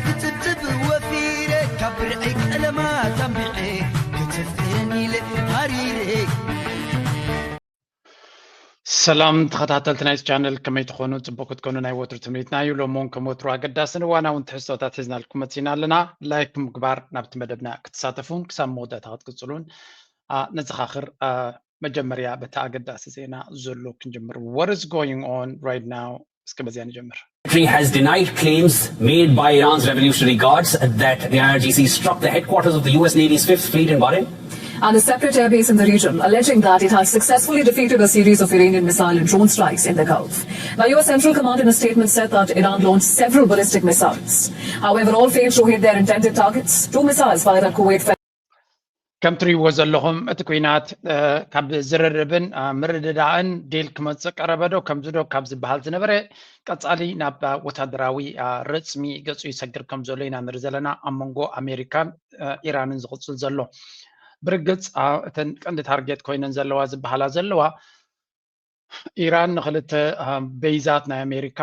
ክጽብጽብ ወፊረ ካብ ብርዒ ቀለማት ኣንቢዐ ክትፍን ኢለ ሃሪረ። ሰላም ተኸታተልቲ ናይዚ ቻነል፣ ከመይ ትኾኑ? ጽቡቅ ክትኮኑ ናይ ወትሩ ትምኒትና እዩ። ሎሚ እውን ከም ወትሩ ኣገዳስን እዋናውን ትሕዝቶታት ሒዝናልኩም መጺና ኣለና። ላይክ ምግባር ናብቲ መደብና ክትሳተፉን ክሳብ መወዳእታ ክትቅጽሉን አ፣ ነዘኻኽር። አ፣ መጀመርያ በቲ ኣገዳሲ ዜና ዘሎ ክንጅምር። What is going on right now? እስከ በዚያ ንጀምር። Secretary has denied claims made by Iran's Revolutionary Guards that the I R G C struck the headquarters of the U S Navy's Fifth Fleet in Bahrain. And a separate airbase in the region, alleging that it has successfully defeated a series of Iranian missile and drone strikes in the Gulf. Now, U S Central Command in a statement said that Iran launched several ballistic missiles. However, all failed to hit their intended targets. Two missiles fired at Kuwait fell. ከም ትሪእዎ ዘለኹም እቲ ኩናት እ፣ ካብ ዝርርብን እ፣ ምርድዳእን ዲል ክመፅእ ቀረበ ዶ ከምዚ ዶ ካብ ዝበሃል ዝነበረ ቀፃሊ ናብ እ፣ ወታደራዊ እ፣ ረፅሚ ገፁ ይሰግር ከም ዘሎ ኢና ንርኢ ዘለና ኣብ መንጎ ኣሜሪካን እ፣ ኢራንን ዝቕፅል ዘሎ። ብርግፅ እ፣ እተን ቀንዲ ታርጌት ኮይነን ዘለዋ ዝበሃላ ዘለዋ ኢራን ንክልተ እ፣ ቤይዛት ናይ ኣሜሪካ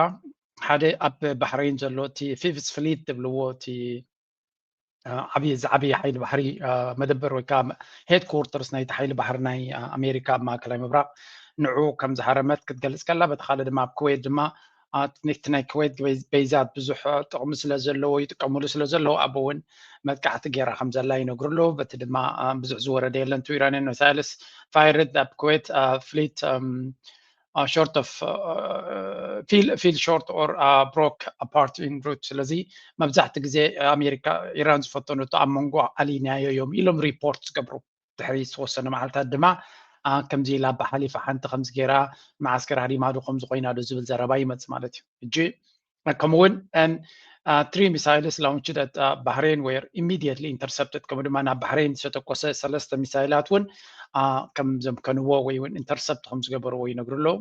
ሓደ ኣብ ባሕረይን ዘሎ እቲ ፊፍስ ፍሊት ዝብልዎ እቲ ዓብዪ ዝዓብዪ ሓይሊ ባሕሪ መደበር ወይ ከዓ ሄድኮርተርስ ናይቲ ሓይሊ ባሕሪ ናይ ኣሜሪካ ኣብ ማእከላይ ምብራቕ ንዑ ከም ዝሃረመት ክትገልጽ ከላ፣ በቲ ካልእ ድማ ኣብ ኩዌት ድማ እቲ ናይ ኩዌት ቤይዛት ብዙሕ ጥቕሚ ስለ ዘለዎ ይጥቀምሉ ስለ ዘለዉ ኣብኡ እውን መጥቃዕቲ ገይራ ከም ዘላ ይነግሩ ኣለዉ። በቲ ድማ ብዙሕ ዝወረደ የለን። ቱ ኢራንያን ሚሳይልስ ፋይርድ ኣብ ኩዌት ፍሊት short of feel short or broke apart in route። ስለዚ መብዛሕቲ ግዜ ኣሜሪካ ኢራን ዝፈተኑቶ ኣብ መንጎ ኣሊናዮ እዮም ኢሎም ሪፖርት ዝገብሩ ድሕሪ ዝተወሰነ መዓልታት ድማ ከምዚ ኢላ ብሓሊፋ ሓንቲ ከምዚ ገይራ መዓስከር ሃዲማ ዶ ከምዚ ኮይና ዶ ዝብል ዘረባ ይመፅ ማለት እዩ። ሕጂ ከምኡውን ን ትሪ ሚሳይልስ ላውንች ት ባህሬን ወር ኢሚዲየትሊ ኢንተርሰፕትድ ከምኡ ድማ ናብ ባህሬን ዝተተኮሰ ሰለስተ ሚሳይላት እውን ከም ዘምከንዎ ወይ እውን ኢንተርሰፕት ከም ዝገበርዎ ይነግሩ ኣለዉ።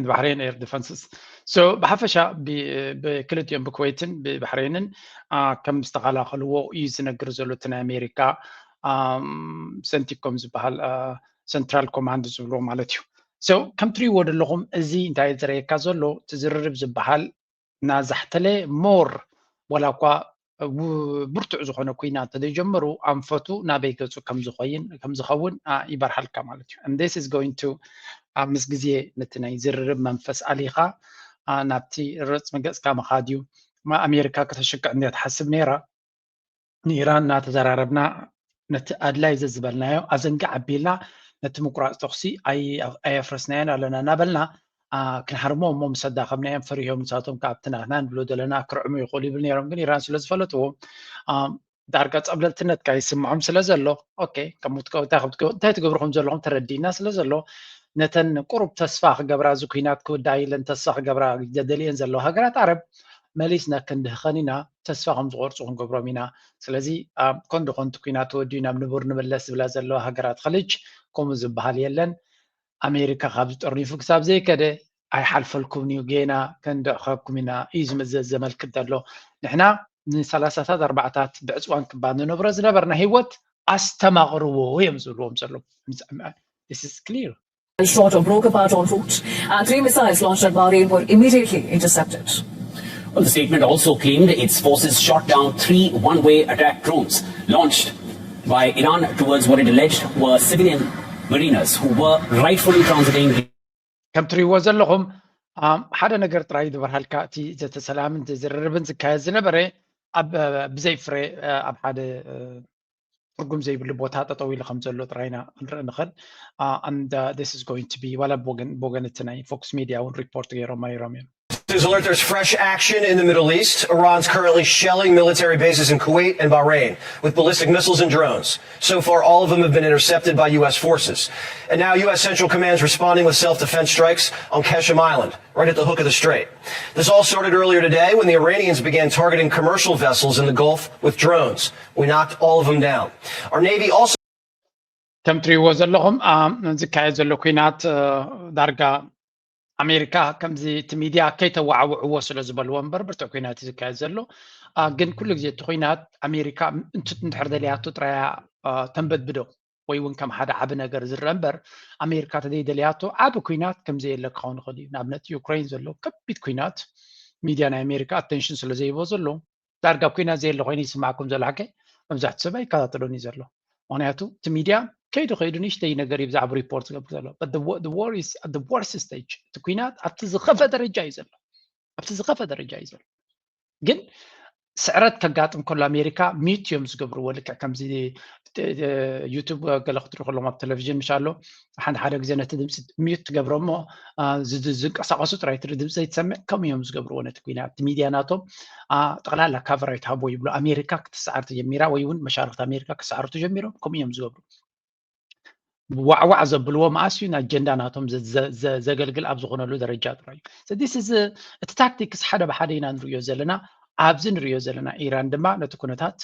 ባህሬን ኤር ዲፈንስስ ብሓፈሻ ብክልቲኦም ብኩዌትን ብባሕሬንን ከም ዝተኸላኸልዎ እዩ ዝነግር ዘሎ እቲ ናይ ኣሜሪካ ሰንቲኮም ዝበሃል ሰንትራል ኮማንድ ዝብልዎ ማለት እዩ። ከም ትሪእዎ ዘለኹም እዚ እንታይ ዝረየካ ዘሎ እቲ ዝርርብ ዝበሃል ናዛሕተለ ሞር ወላ እኳ ብርቱዕ ዝኾነ ኩናት ተዘይጀመሩ ኣንፈቱ ናበይ ገፁ ከምዝኸውን ይበርሃልካ ማለት እዩ። This is going to ምስ ግዜ ነቲ ናይ ዝርርብ መንፈስ ኣሊኻ ናብቲ ረፅሚ ገፅካ ምኻድ እዩ። ኣሜሪካ ከተሽክዕ እንድያ ትሓስብ ነይራ። ንኢራን እናተዘራረብና ነቲ ኣድላይ ዘዝበልናዮ ኣዘንጊዕ ኣቢልና ነቲ ምቁራፅ ተኹሲ ኣየፍረስናዮን ኣለና እናበልና ክንሃርሞ እሞ ምስ ኣዳኸምናዮም ፈሪሆም ንሳቶም ከዓ ኣብቲ ናትና ንብሎ ዘለና ክርዕሙ ይኽእሉ ይብል ነይሮም። ግን ኢራን ስለ ዝፈለጥዎ ዳርጋ ፀብለልትነትካ ይስምዖም ስለ ዘሎ ኦኬ ከምኡ እንታይ ትገብሩ ከም ዘለኹም ተረዲእና ስለ ዘሎ ነተን ቁሩብ ተስፋ ክገብራ እዚ ኩናት ክውዳእ ኢለን ተስፋ ክገብራ ዘደልየን ዘለዋ ሃገራት ዓረብ መሊስና ክንድህኸን ኢና ተስፋ ከም ዝቆርፁ ክንገብሮም ኢና። ስለዚ ኮንዶ ኮንቲ ኩናት ተወዲኡ ናብ ንቡር ንመለስ ዝብላ ዘለዋ ሃገራት ኸልጅ ከምኡ ዝበሃል የለን። ኣሜሪካ ካብ ዝጠርኒፉ ክሳብ ዘይከደ ኣይሓልፈልኩምን እዩ ጌና ከንድዕኸኩም ኢና እዩ ዝምዘዝ ዘመልክት ዘሎ። ንሕና ንሰላሳታት ኣርባዕታት ብዕፅዋን ክባ ንነብሮ ዝነበርና ህይወት ኣስተማቕርዎ እዮም ዝብልዎም ዘለዉ። This is clear. Shot or broke apart en route, and three missiles launched at Bahrain were immediately intercepted. Well, the statement also claimed its forces shot down three one-way attack drones launched by Iran towards what it alleged were civilian mariners who were rightfully transiting. ከም ትሪእዎ ዘለኹም ሓደ ነገር ጥራይ ዝበርሃልካ እቲ ዘተሰላምን ዝርርብን ዝካየድ ዝነበረ ኣብ ብዘይ ፍረ ኣብ ሓደ ትርጉም ዘይብሉ ቦታ ጠጠው ኢሉ ከም ዘሎ ጥራይና ክንርኢ ንኽእል። This is going to be ዋላ ብወገን እቲ ናይ ፎክስ ሚድያ እውን ሪፖርት ገይሮም ነይሮም እዮም። Alert, there's fresh action in the Middle East. Iran's currently shelling military bases in Kuwait and Bahrain with ballistic missiles and drones. So far, all of them have been intercepted by U S forces. And now U S Central Command's responding with self-defense strikes on Qeshm Island, right at the hook of the strait. This all started earlier today when the Iranians began targeting commercial vessels in the Gulf with drones. We knocked all of them down. Our Navy also ከም ትሪእዎ ዘለኹም ዝካየድ ዘሎ ኩናት ዳርጋ ኣሜሪካ ከምዚ እቲ ሚድያ ከይተዋዕውዕዎ ስለ ዝበልዎ እምበር ብርቱዕ ኩናት እዩ ዝካየድ ዘሎ። ግን ኩሉ ግዜ እቲ ኩናት ኣሜሪካ እንድሕር ደልያቶ ጥራያ ተንበድብዶ ወይ እውን ከም ሓደ ዓቢ ነገር ዝረአ እምበር ኣሜሪካ ተዘይደልያቶ ዓቢ ኩናት ከምዘየለ ክኸውን ይኽእል እዩ። ንኣብነት ዩክሬን ዘሎ ከቢድ ኩናት ሚድያ ናይ ኣሜሪካ ኣቴንሽን ስለ ዘይቦ ዘሎ ዳርጋ ኩናት ዘየለ ኮይኑ ይስማዕኩም ዘሎ ሓቀይ መብዛሕትኡ ሰብ ኣይከታተሎን እዩ ዘሎ። ምክንያቱ እቲ ሚድያ ከይዱ ከይዱ ንእሽተይ ነገር እዩ ብዛዕባ ሪፖርት ዝገብር ዘሎ። But the wo- the war is at the worst stage። እቲ ኩናት ኣብቲ ዝኸፈ ደረጃ እዩ ዘሎ። ኣብቲ ዝኸፈ ደረጃ እዩ ዘሎ። ግን ስዕረት ከጋጥም ከሎ ኣሜሪካ ሚዩት እዮም ዝገብርዎ። ልክዕ ከምዚ ዩቱብ ገለ ክትሪኢ ከለዎም ኣብ ቴሌቪዥን ምሽ ኣሎ፣ ሓደ ሓደ ግዜ ነቲ ድምፂ ሚዩት ትገብሮ እሞ ዝንቀሳቀሱ ጥራይ ትርኢ፣ ድምፂ ዘይትሰምዕ። ከምኡ እዮም ዝገብርዎ ነቲ ኩናት። እቲ ሚድያ ናቶም ጠቅላላ ካቨር ኣይትሃቦ ይብሉ። ኣሜሪካ ክትሰዓር ተጀሚራ ወይ እውን መሻርክቲ ኣሜሪካ ክሰዓሩ ተጀሚሮም ከምኡ እዮም ዝገብሩ። ዋዕዋዕ ዘብልዎም ኣስዩ ንኣጀንዳ ናቶም ዘገልግል ኣብ ዝኾነሉ ደረጃ ጥራይ እዩ። እዚ እቲ ታክቲክስ ሓደ ብሓደ ኢና ንሪኦ ዘለና። ኣብዚ ንሪኦ ዘለና ኢራን ድማ ነቲ ኩነታት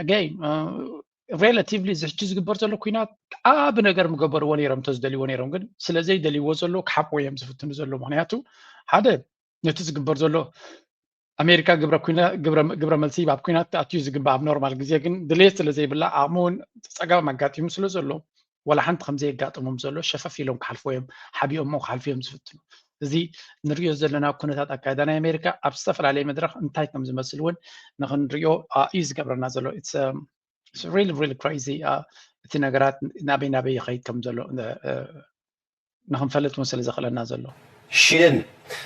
ኣገይ ሬላቲቭሊ እዚ ሕጂ ዝግበር ዘሎ ኩናት ዓቢ ነገር ምገበርዎ ነይሮም እንተዝደልይዎ ነይሮም፣ ግን ስለ ዘይደልይዎ ዘሎ ክሓብዎ እዮም ዝፍትኑ ዘሎ። ምክንያቱ ሓደ ነቲ ዝግበር ዘሎ ኣሜሪካ ግብረ ኩና- ግብረ ግብረ መልሲ ኣብ ኩናት ኣትዩ ዝግባእ ኣብ ኖርማል ግዜ ግን ድሌት ስለ ዘይብላ ዓቕሚ እውን ጸገም ኣጋጢሙ ስለ ዘሎ ዋላ ሓንቲ ከም ዘየጋጥሞም ዘሎ ሸፈፍ ኢሎም ክሓልፎ እዮም ሓቢኦሞ ክሓልፉ እዮም ዝፍትኑ። እዚ ንሪኦ ዘለና ኩነታት ኣካይዳ ናይ ኣሜሪካ ኣብ ዝተፈላለየ መድረክ እንታይ ከም ዝመስል እውን ንክንሪኦ እዩ ዝገብረና ዘሎ። It's really really crazy። እቲ ነገራት ናበይ ናበይ ይኸይድ ከም ዘሎ ንክንፈልጥ እውን ስለ ዘኽእለና ዘሎ። She didn't.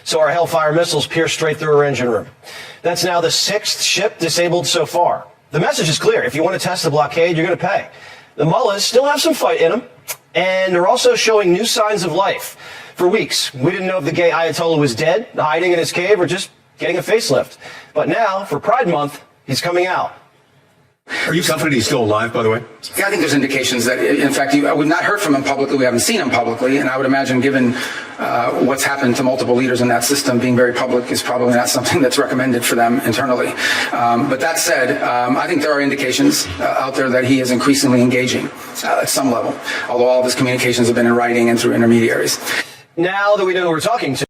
So our Hellfire missiles pierced straight through her engine room. That's now the sixth ship disabled so far. The message is clear. If you want to test the blockade, you're going to pay. The mullahs still have some fight in them, and they're also showing new signs of life. For weeks, we didn't know if the gay Ayatollah was dead, hiding in his cave, or just getting a facelift. But now, for Pride Month, he's coming out. Are you confident he's still alive, by the way? Yeah, I think there's indications that, in fact, you, I would not heard from him publicly. We haven't seen him publicly, and I would imagine, given uh, what's happened to multiple leaders in that system, being very public is probably not something that's recommended for them internally. Um, but that said, um, I think there are indications uh, out there that he is increasingly engaging uh, at some level, although all of his communications have been in writing and through intermediaries. Now that we know who we're talking to,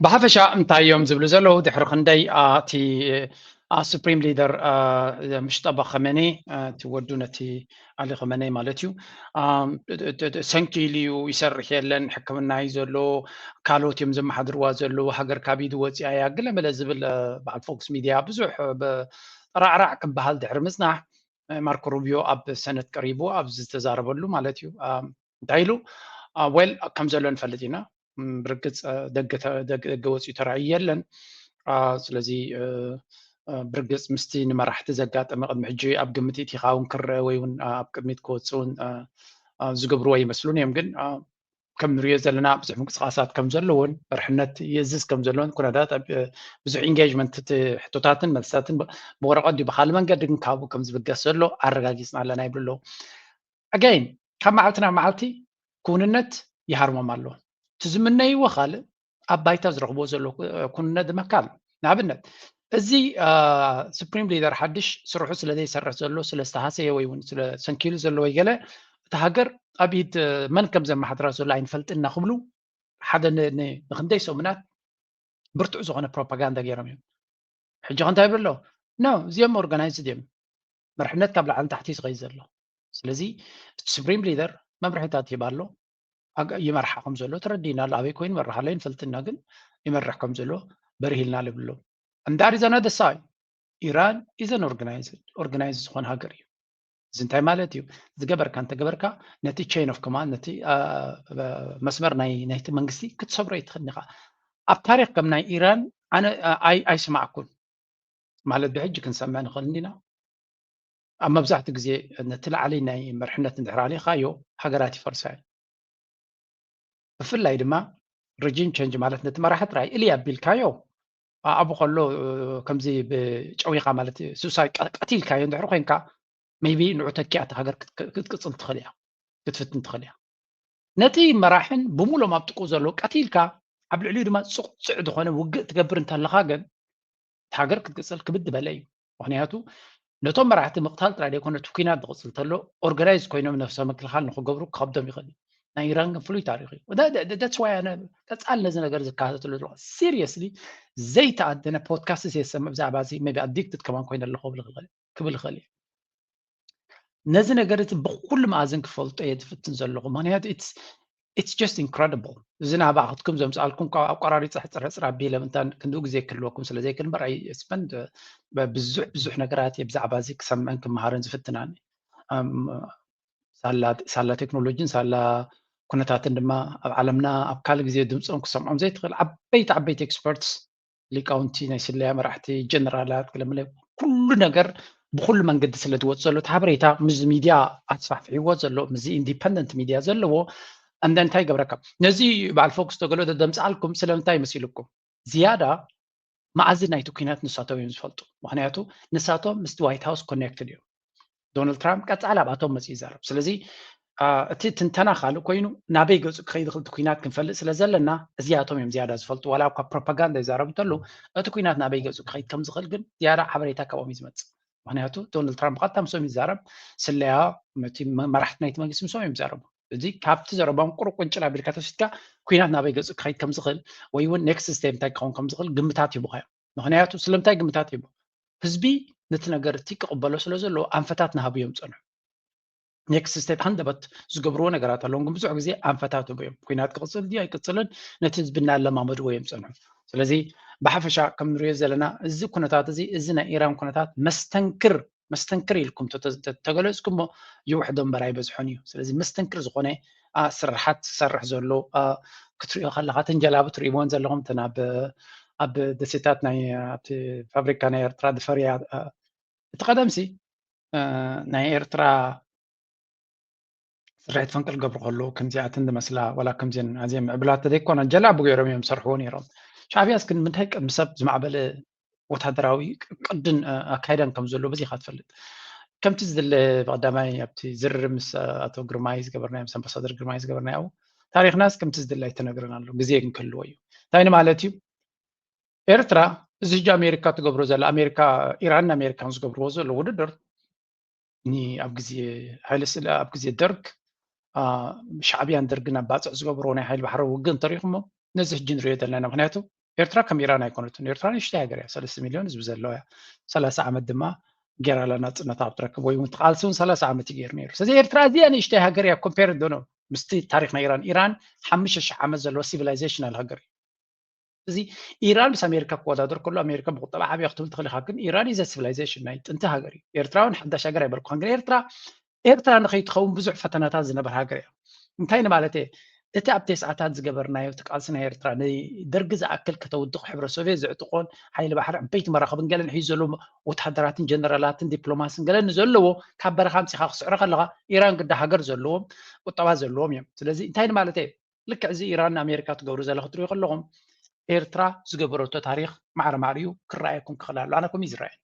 ብሓፈሻ እንታይ እዮም ዝብሉ ዘለዉ ድሕሪ ክንደይ እቲ ሱፕሪም ሊደር ምሽጠባ ከመኒ እቲ ወዱ ነቲ ኣሊ ከመኒ ማለት እዩ ሰንኪሉ እዩ ይሰርሕ የለን ሕክምና እዩ ዘሎ ካልኦት እዮም ዘመሓድርዋ ዘለዉ ሃገር ካብ ኢዱ ወፂኣ እያ ግለመለ ዝብል በዓል ፎክስ ሚድያ ብዙሕ ጠራዕራዕ ክበሃል ድሕሪ ምፅናሕ ማርኮ ሩቢዮ ኣብ ሰነት ቀሪቡ ኣብ ዝተዛረበሉ ማለት እዩ እንታይ ኢሉ well ከም ዘሎ ንፈልጥ ኢና ብርግፅ ደገ ወፂኡ ተራእዩ የለን ስለዚ ብርግፅ ምስቲ ንመራሕቲ ዘጋጠመ ቅድሚ ሕጂ ኣብ ግምት ኢቲኻ እውን ክረአ ወይ እውን ኣብ ቅድሚት ክወፅእ እውን ዝገብርዎ ይመስሉን እዮም ግን ከም ንሪኦ ዘለና ብዙሕ ምንቅስቃሳት ከም ዘለውን መርሕነት የእዝዝ ከም ዘለውን ኩነታት ብዙሕ ኢንጌጅመንት ሕቶታትን መልስታትን ብወረቀት ድዩ ብካል መንገዲ ግን ካብኡ ከም ዝብገስ ዘሎ ኣረጋጊፅና ኣለና ይብሉ ኣለዉ ኣጋይን ካብ መዓልቲ ናብ መዓልቲ ክውንነት ይሃርሞም ኣሎ እቲ ዝምነይዎ ካልእ ኣብ ባይታ ዝረኽብዎ ዘሎ ኩንነት ድማ ካልእ ንኣብነት እዚ ሱፕሪም ሊደር ሓድሽ ስርሑ ስለ ዘይሰርሕ ዘሎ ስለ ዝተሃሰየ ወይ እውን ስለ ሰንኪሉ ዘሎ ወይ ገለ እቲ ሃገር ኣብ ኢድ መን ከም ዘመሓድራ ዘሎ ኣይንፈልጥና ክብሉ ሓደ ንክንደይ ሰሙናት ብርቱዕ ዝኾነ ፕሮፓጋንዳ ገይሮም እዮም ሕጂ ከ እንታይ ይብል ኣሎ no እዚኦም ኦርጋናይዝድ እዮም መርሕነት ካብ ላዕሊ ንታሕቲ ዝኸይድ ዘሎ ስለዚ እቲ ሱፕሪም ሊደር መምርሕታት ይህብ ኣሎ ይመርሓ ከም ዘሎ ተረዲና ኣሎ ኣበይ ኮይኑ ይመርሕ ኣሎ ይንፈልጥና ግን ይመርሕ ከም ዘሎ በሪሂልና ልብሎ and that is another side ኢራን is an organized organized ዝኾነ ሃገር እዩ እዚ እንታይ ማለት እዩ ዝገበርካ እንተገበርካ ነቲ chain of command ነቲ መስመር ናይ ናይቲ መንግስቲ ክትሰብሮ ይትኽእል ኢኻ ኣብ ታሪክ ከም ናይ ኢራን ኣነ ኣይስማዕኩን ማለት ብሕጂ ክንሰምዕ ንኽእል እንዲና ኣብ መብዛሕትኡ ግዜ ነቲ ላዕሊ ናይ መርሕነት እንድሕር ኣሊኻዮ ሃገራት ይፈርሳ እዩ ብፍላይ ድማ regime change ማለት ነቲ መራሒ ጥራይ እልይ ኣቢልካዮ ኣብኡ ከሎ ከምዚ ብጨዊኻ ማለት ሱሳይ ቀቲልካዮ እንድሕር ኮይንካ maybe ንዑ ተኪኣ እታ ሃገር ክትቅፅል ትኽእል እያ ክትፍትን ትኽእል እያ ነቲ መራሕን ብሙሎም ኣብ ጥቁ ዘሎ ቀቲልካ ኣብ ልዕሊኡ ድማ ፅቕፅዕ ዝኾነ ውግእ ትገብር እንተለኻ ግን ሃገር ክትቅፅል ክብድ በለ እዩ ምክንያቱ ነቶም መራሕቲ ምቕታል ጥራይ ዘይኮነ እቲ ኩናት ዝቕፅል ተሎ ኦርጋናይዝ ኮይኖም ነፍሰ ምክልኻል ንክገብሩ ክኸብዶም ይኽእል እዩ ናይ ኢራን ግን ፍሉይ ታሪክ እዩ that's why ኣነ ቀፃል ነዚ ነገር ዝከታተሉ ዘለኹ seriously ዘይተኣደነ ፖድካስት የሰምዕ ብዛዕባ እዚ maybe addicted ከማን ኮይነ ኣለኹ ክብል ይኽእል እዩ ነዚ ነገር እቲ ብኩሉ መኣዝን ክፈልጦ እየ ዝፍትን ዘለኹ ምክንያቱ it's it's just incredible። እዚ ናባኣኽትኩም ዘምፅኣልኩም ካብ ኣቋራሪፀ ሕፅር ሕፅር ኣቢለ ምንታን ክንድኡ ግዜ ክህልወኩም ስለ ዘይክእል እምበር፣ I spend ብዙሕ ብዙሕ ነገራት እየ ብዛዕባ እዚ ክሰምዕን ክመሃርን ዝፍትናን። ሳላ ቴክኖሎጂን ሳላ ኩነታትን ድማ ኣብ ዓለምና ኣብ ካልእ ግዜ ድምፆም ክሰምዖም ዘይትኽእል ዓበይቲ ዓበይቲ experts፣ ሊቃውንቲ፣ ናይ ስለያ መራሕቲ፣ ጀነራላት፣ ገለመለ፣ ኩሉ ነገር ብኩሉ መንገዲ ስለ ዝወፅ ዘሎ እቲ ሓበሬታ ምስ ሚድያ ኣስፋሕፊሕዎ ዘሎ፣ ምስ ኢንዲፐንደንት ሚድያ ዘለዎ፣ እንደ እንታይ ይገብረካ? ነዚ በዓል ፎክስ ተገሎ ደምፅኣልኩም ስለምንታይ መሲልኩም? ዝያዳ መኣዚ ናይቲ ኩናት ንሳቶም እዮም ዝፈልጡ። ምክንያቱ ንሳቶም ምስቲ ዋይት ሃውስ ኮኔክትድ እዮም። ዶናልድ ትራምፕ ቀፃሊ ኣብኣቶም መፅኡ ይዛረብ። ስለዚ እቲ ትንተና ካልእ ኮይኑ ናበይ ገፁ ክኸይድ ክልቲ ኩናት ክንፈልጥ ስለ ዘለና እዚኣቶም እዮም ዝያዳ ዝፈልጡ። ዋላ እኳ ፕሮፓጋንዳ ይዛረቡ እንተለዉ እቲ ኩናት ናበይ ገፁ ክኸይድ ከም ዝኽእል ግን ዝያዳ ሓበሬታ ካብኦም እዩ ዝመፅእ። ምክንያቱ ዶናልድ ትራምፕ ብቐጥታ ምስኦም ይዛረብ፣ ስለያ መራሕቲ ናይቲ መንግስቲ ምስኦም እዮም ይዛረቡ። እዚ ካብቲ ዘረባኦም ቁሩብ ቁንጭል ኣቢልካ ተወሲድካ ኩናት ናበይ ገፁ ክኸይድ ከም ዝኽእል ወይ እውን ኔክስት ስቴፕ እንታይ ክኸውን ከም ዝኽእል ግምታት ይቡኻ እዮም። ምክንያቱ ስለምንታይ ግምታት ይቡ? ህዝቢ ነቲ ነገር እቲ ክቕበሎ ስለ ዘለዎ ኣንፈታት ናሃቡ እዮም ፀንሑ። ኔክስት ስቴፕ ሃንደበት ዝገብርዎ ነገራት ኣለዎም፣ ግን ብዙሕ ግዜ ኣንፈታት ህቡ እዮም። ኩናት ክቕፅል ድዩ ኣይቅፅልን ነቲ ህዝቢ እናለማመድዎ እዮም ፀንሑ። ስለዚ ብሓፈሻ ከም ንሪኦ ዘለና እዚ ኩነታት እዚ፣ እዚ ናይ ኢራን ኩነታት መስተንክር መስተንክር ኢልኩም ተገለፅኩሞ ይውሕዶ እምበር ኣይበዝሖን እዩ። ስለዚ መስተንክር ዝኾነ ስርሓት ዝሰርሕ ዘሎ ክትሪኦ ከለካ፣ ተንጀላቡ ትሪእዎን ዘለኹም ተን ኣብ ደሴታት ናይ ኣብቲ ፋብሪካ ናይ ኤርትራ ድፈርያ እቲ ቀደምሲ ናይ ኤርትራ ስርሒት ፈንቅል ገብሩ ከለዉ ከምዚኣትን ዝመስላ ዋላ ከምዚን ኣዝየን ምዕብላት ተዘይኮና ጀላቡ ገይሮም እዮም ዝሰርሕዎ ነይሮም። ሻዕብያስ ግን ምንታይ ቅድሚ ሰብ ዝማዕበለ ወታደራዊ ቅድን ኣካይዳን ከም ዘሎ በዚ ኢኻ ትፈልጥ። ከምቲ ዝድለ ብቐዳማይ ኣብቲ ዝርርብ ምስ ኣቶ ግርማይ ዝገበርናዮ ምስ ኣምባሳደር ግርማይ ዝገበርናዮ ታሪኽናስ ከምቲ ዝድለ ኣይተነግረን ኣሎ። ግዜ ግን ክህልዎ እዩ። እንታይ ንማለት እዩ? ኤርትራ እዚ ሕጂ ኣሜሪካ ትገብሮ ዘላ ኣሜሪካ ኢራንን ኣሜሪካን ዝገብርዎ ዘሎ ውድድር ኣብ ግዜ ሃይለ ስላ ኣብ ግዜ ደርግ ሻዕብያን ደርግን ኣብ ባፅዕ ዝገብርዎ ናይ ሓይሊ ባሕሪ ውግእ እንተሪኹሞ ነዚ ሕጂ ንሪኦ ዘለና ኢና። ምክንያቱ ኤርትራ ከም ኢራን ኣይኮነትን። ኤርትራ ንእሽተይ ሃገር እያ፣ ሰለስተ ሚልዮን ህዝቢ ዘለዋ እያ። ሰላሳ ዓመት ድማ ጌራላ ናፅነታ ኣብ ትረክብ ወይ እውን ትቃልሲ እውን ሰላሳ ዓመት እዩ ገይሩ ነይሩ። ስለዚ ኤርትራ እዚኣ ንእሽተይ ሃገር እያ ኮምፔር ዶ ነው ምስቲ ታሪክ ናይ ኢራን። ኢራን ሓሙሽተ ሽሕ ዓመት ዘለዎ ሲቪላይዜሽናል ሃገር እዩ። እዚ ኢራን ምስ ኣሜሪካ ክወዳደር ከሎ ኣሜሪካ ብቁጠባ ዓብያ ክትብል ትኽእል ኢኻ፣ ግን ኢራን ኢዘ ሲቪላይዜሽን ናይ ጥንቲ ሃገር እዩ። ኤርትራ እውን ሓዳሽ ሃገር ኣይበልኩኻን፣ ግን ኤርትራ ኤርትራ ንኸይትኸውን ብዙሕ ፈተናታት ዝነበረ ሃገር እያ። እንታይ ንማለት እየ? እቲ ኣብ ተስዓታት ዝገበርናዮ እቲ ቃልሲ ናይ ኤርትራ ንደርጊ ዝኣክል ከተውድቕ ሕብረ ሶቪየት ዝዕጥቆን ሓይሊ ባሕሪ ዕንበይቲ መራኽብን ገለን ሒዙ ዘሎ ወታደራትን ጀነራላትን ዲፕሎማስን ገለን ንዘለዎ ካብ በረኻ ኣምፂኻ ክስዕሮ ከለኻ ኢራን ግዳ ሃገር ዘለዎም ቁጠባ ዘለዎም እዮም። ስለዚ እንታይ ንማለት እየ? ልክዕ እዚ ኢራን ንኣሜሪካ ትገብሩ ዘላ ክትሪኡ ከለኹም ኤርትራ ዝገበረቶ ታሪክ ማዕረ ማዕሪኡ ክረኣየኩም ክኽእል ኣሎ። ኣነ ከምኡ እዩ ዝረኣየኒ።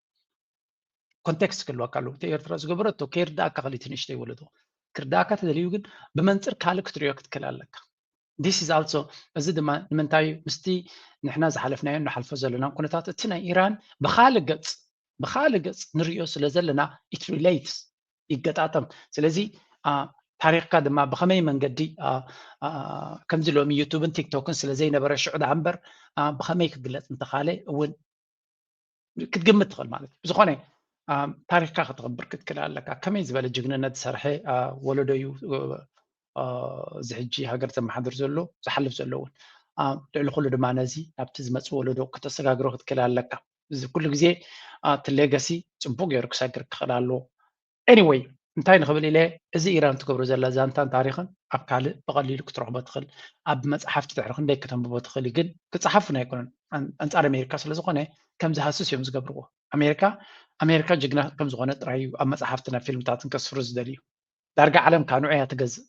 ኮንቴክስት ክህልወካ ኣለዎ። እቲ ኤርትራ ዝገበረቶ ከይርዳእካ ክሊቲ ንእሽተይ ወለዶ ክርዳእካ ተደልዩ ግን ብመንፅር ካልእ ክትሪኦ ክትክእል ኣለካ። This is also እዚ ድማ ንምንታይ ምስቲ ንሕና ዝሓለፍናዮ ንሓልፎ ዘለና ኩነታት እቲ ናይ ኢራን ብካልእ ገፅ ብካልእ ገፅ ንሪኦ ስለ ዘለና it relates ይገጣጠም። ስለዚ ታሪክካ ድማ ብከመይ መንገዲ ከምዚ ሎሚ ዩቱብን ቲክቶክን ስለ ዘይነበረ ሽዑ ደኣ እምበር ብከመይ ክግለፅ እንተካለ እውን ክትግምት ትኽእል ማለት እዩ። ብዝኾነ ታሪክካ ከተኽብር ክትክእል ኣለካ። ከመይ ዝበለ ጅግንነት ዝሰርሐ ወለዶ እዩ እዚ ሕጂ ሃገር ዘመሓድር ዘሎ ዝሓልፍ ዘሎ እውን። ልዕሊ ኩሉ ድማ ነዚ ናብቲ ዝመፅእ ወለዶ ክተሰጋግሮ ክትክእል ኣለካ። እዚ ኩሉ ግዜ እቲ ሌጋሲ ፅቡቅ ገይሩ ክሰግር ክኽእል ኣለዎ። Anyway እንታይ ንኽብል ኢለ እዚ ኢራን ትገብሮ ዘላ ዛንታን ታሪኽን ኣብ ካልእ ብቐሊሉ ክትረኽቦ ትኽእል ኣብ መፅሓፍቲ ድሕሪ ክንደይ ከተንብቦ ትኽእል ግን ክፀሓፉን ኣይኮነን ኣንፃር ኣሜሪካ ስለ ዝኾነ ከም ዝሃስስ እዮም ዝገብርዎ። ኣሜሪካ ኣሜሪካ ጅግና ከም ዝኾነ ጥራይ እዩ ኣብ መፅሓፍትን ኣብ ፊልምታትን ከስፍሩ ዝደልዩ። ዳርጋ ዓለም ካንዑ እያ ትገዝእ።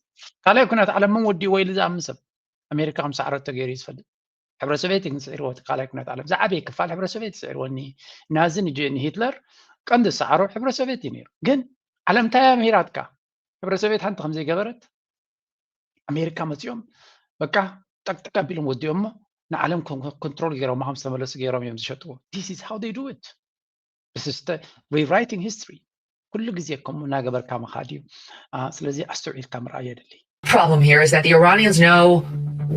ካልኣይ ኩናት ዓለም መን ወዲእዎ ኢሉ ዝኣምን ሰብ ኣሜሪካ ከም ሳዕረት ተገይሩ እዩ ዝፈልጥ። ሕብረ ሶቪየት ግን ስዒርዎ እቲ ካልኣይ ኩናት ዓለም ዝዓበየ ክፋል ሕብረ ሶቪየት ስዒርዎ። ናዚ ንሂትለር ቀንዲ ዝሰዓሮ ሕብረ ሶቪየት እዩ ነይሩ። ግን ዓለም እንታይ ኣምሂራትካ? ሕብረ ሶቪየት ሓንቲ ከም ዘይገበረት ኣሜሪካ መፂኦም በቃ ጠቅጠቅ ኣቢሎም ወዲኦሞ ንዓለም ኮንትሮል ገይሮማ ከም ዝተመለሱ ገይሮም እዮም ዝሸጥዎ። This is how they do it. This is rewriting history. ኩሉ ግዜ ከምኡ እናገበርካ ምኻድ እዩ። ስለዚ ኣስተውዒልካ ምርኣይ የድሊ። Problem here is that the Iranians know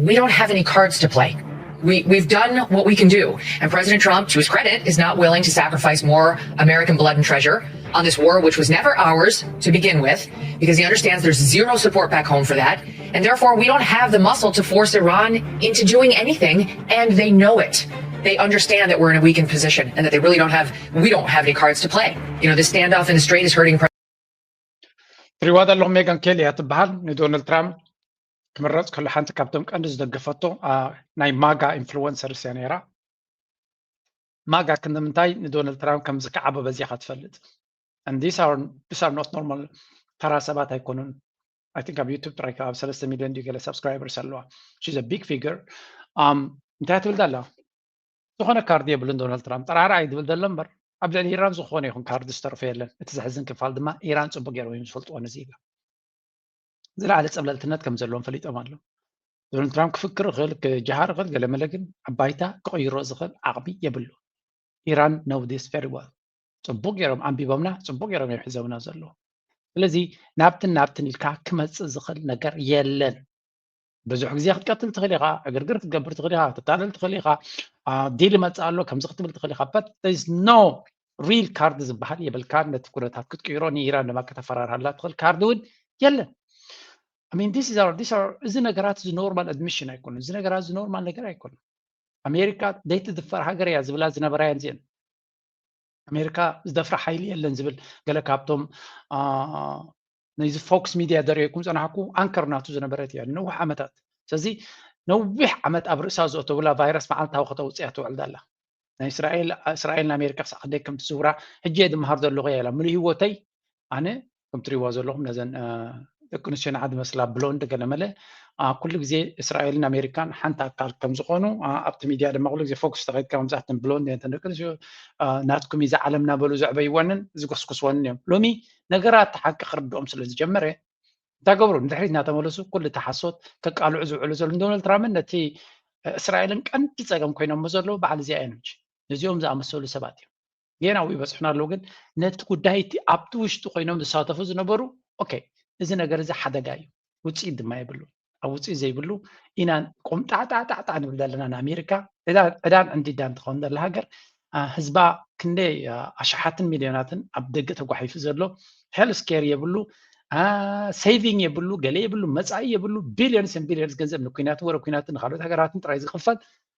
we don't have any cards to play. We, we've done what we can do. And President Trump, to his credit, is not willing to sacrifice more American blood and treasure on this war, which was never ours to begin with, because he understands there's zero support back home for that. And therefore, we don't have the muscle to force Iran into doing anything. And they know it. They understand that we're in a weakened position and that they really don't have, we don't have any cards to play. You know, this standoff in the Strait is hurting. ትሪዋ ዘለኹም ሜጋን ኬሊ እያ ትበሃል። ንዶናልድ ትራምፕ ክምረፅ ከሎ ሓንቲ ካብቶም ቀንዲ ዝደገፈቶ ናይ ማጋ ኢንፍሉወንሰርስ እያ ነይራ። ማጋ ክንዲ ምንታይ ንዶናልድ ትራምፕ ከም ዝከዓቦ በዚኻ ትፈልጥ። And these are not normal፣ ተራ ሰባት ኣይኮኑን። I think ኣብ ዩቱብ ጥራይ ኣብ ሰለስተ ሚሊዮን ድዩ ገለ ሳብስክራይበርስ ኣለዋ። She's a big figure። እንታይ ትብል ዘላ? ዝኾነ ካርድ የብሉን ዶናልድ ትራምፕ። ጠራራ እዩ ዝብል ዘሎ እምበር ኣብ ልዕሊ ኢራን ዝኾነ ይኹን ካርድ ዝተርፎ የለን። እቲ ዘሕዝን ክፋል ድማ ኢራን ፅቡቅ ገይሮም እዮም ዝፈልጥዎ ነዚ ኢላ። ዝለዓለ ፀብለልትነት ከም ዘለዎም ፈሊጦም ኣለዉ። ዶናልድ ትራምፕ ክፍክር ይኽእል፣ ክጀሃር ይኽእል፣ ገለመለ ግን ኣብ ባይታ ክቕይሮ ዝኽእል ዓቕሚ የብሉ። ኢራን know this very well። ፅቡቅ ገይሮም ኣንቢቦምና፣ ፅቡቅ ገይሮም እዮም ሒዞምና ዘለዉ። ስለዚ ናብትን ናብትን ኢልካ ክመፅእ ዝኽእል ነገር የለን። ብዙሕ ግዜ ክትቀትል ትኽእል ኢኻ፣ ዕግርግር ክትገብር ትኽእል ኢኻ፣ ክትታለል ትኽእል ኢኻ፣ ዲል ይመፅእ ኣሎ ከምዚ ክትብል ትኽእል ኢኻ። But there is no real card ዝበሃል የብልካን። ነቲ ኩነታት ክትቅይሮ ንኢራን ድማ ከተፈራርሃላ ትኽእል ካርድ እውን የለን። I mean, this is our, this are፣ እዚ ነገራት እዚ ኖርማል ኣድሚሽን ኣይኮኑን። እዚ ነገራት እዚ ኖርማል ነገር ኣይኮኑን። ኣሜሪካ ዘይትድፈር ሃገር እያ ዝብላ ዝነበራ እየን እዚአን። ኣሜሪካ ዝደፍራ ሓይሊ የለን ዝብል ገለ ካብቶም ነዚ ፎክስ ሚድያ ዘርእየኩም ፀናሕኩ ኣንከር ናቱ ዝነበረት እያ ንነዊሕ ዓመታት። ስለዚ ነዊሕ ዓመት ኣብ ርእሳ ዘእተውላ ቫይረስ መዓልታዊ ከተውፅያ ትውዕል ዘላ ናይ እስራኤል እስራኤል ንኣሜሪካ ክሳዕ ክንደይ ከም ትዝውራ ሕጂ እየ ዝመሃር ዘለኹ እያ ኢላ። ምሉእ ህይወተይ ኣነ ከም ትሪእዋ ዘለኹም ነዘን ደቂ ኣንስትዮ ንዓ ዝመስላ ብሎንድ ገለመለ ኩሉ ግዜ እስራኤልን ኣሜሪካን ሓንቲ ኣካል ከም ዝኾኑ ኣብቲ ሚድያ ድማ ኩሉ ግዜ ፎክስ ተኸይድካ መብዛሕተን ብሎንድ እየን ደቂ ኣንስትዮ ናትኩም እዩ ዝዓለም እናበሉ ዘዕበይወንን ዝጎስጉስወንን እዮም። ሎሚ ነገራት ሓቂ ክርድኦም ስለ ዝጀመረ እንታይ ገብሩ ንድሕሪት እናተመለሱ ኩሉ እቲ ሓሶት ከቃልዑ ዝውዕሉ ዘለዉ ዶናልድ ትራምፕን ነቲ እስራኤልን ቀንዲ ፀገም ኮይኖሞ ዘለዉ በዓል እዚኣ እዮም። ነዚኦም ዝኣመሰሉ ሰባት እዮም። ጌና ይበፅሑና ኣለዉ ግን ነቲ ጉዳይ እቲ ኣብቲ ውሽጢ ኮይኖም ዝሳተፉ ዝነበሩ ኦኬ እዚ ነገር እዚ ሓደጋ እዩ። ውፅኢት ድማ የብሉ። ኣብ ውፅኢት ዘይብሉ ኢና ቆምጣዕጣዕጣዕጣዕ ንብል ዘለና ንኣሜሪካ ዕዳን ዕንዲዳን ትኸውን ዘላ ሃገር ህዝባ ክንደይ ኣሽሓትን ሚልዮናትን ኣብ ደገ ተጓሒፉ ዘሎ ሄልስ ኬር የብሉ ሴቪንግ የብሉ ገለ የብሉ መፃኢ የብሉ billions and billions ገንዘብ ንኩናትን ወረ ኩናትን ንካልኦት ሃገራትን ጥራይ ዝኽፈል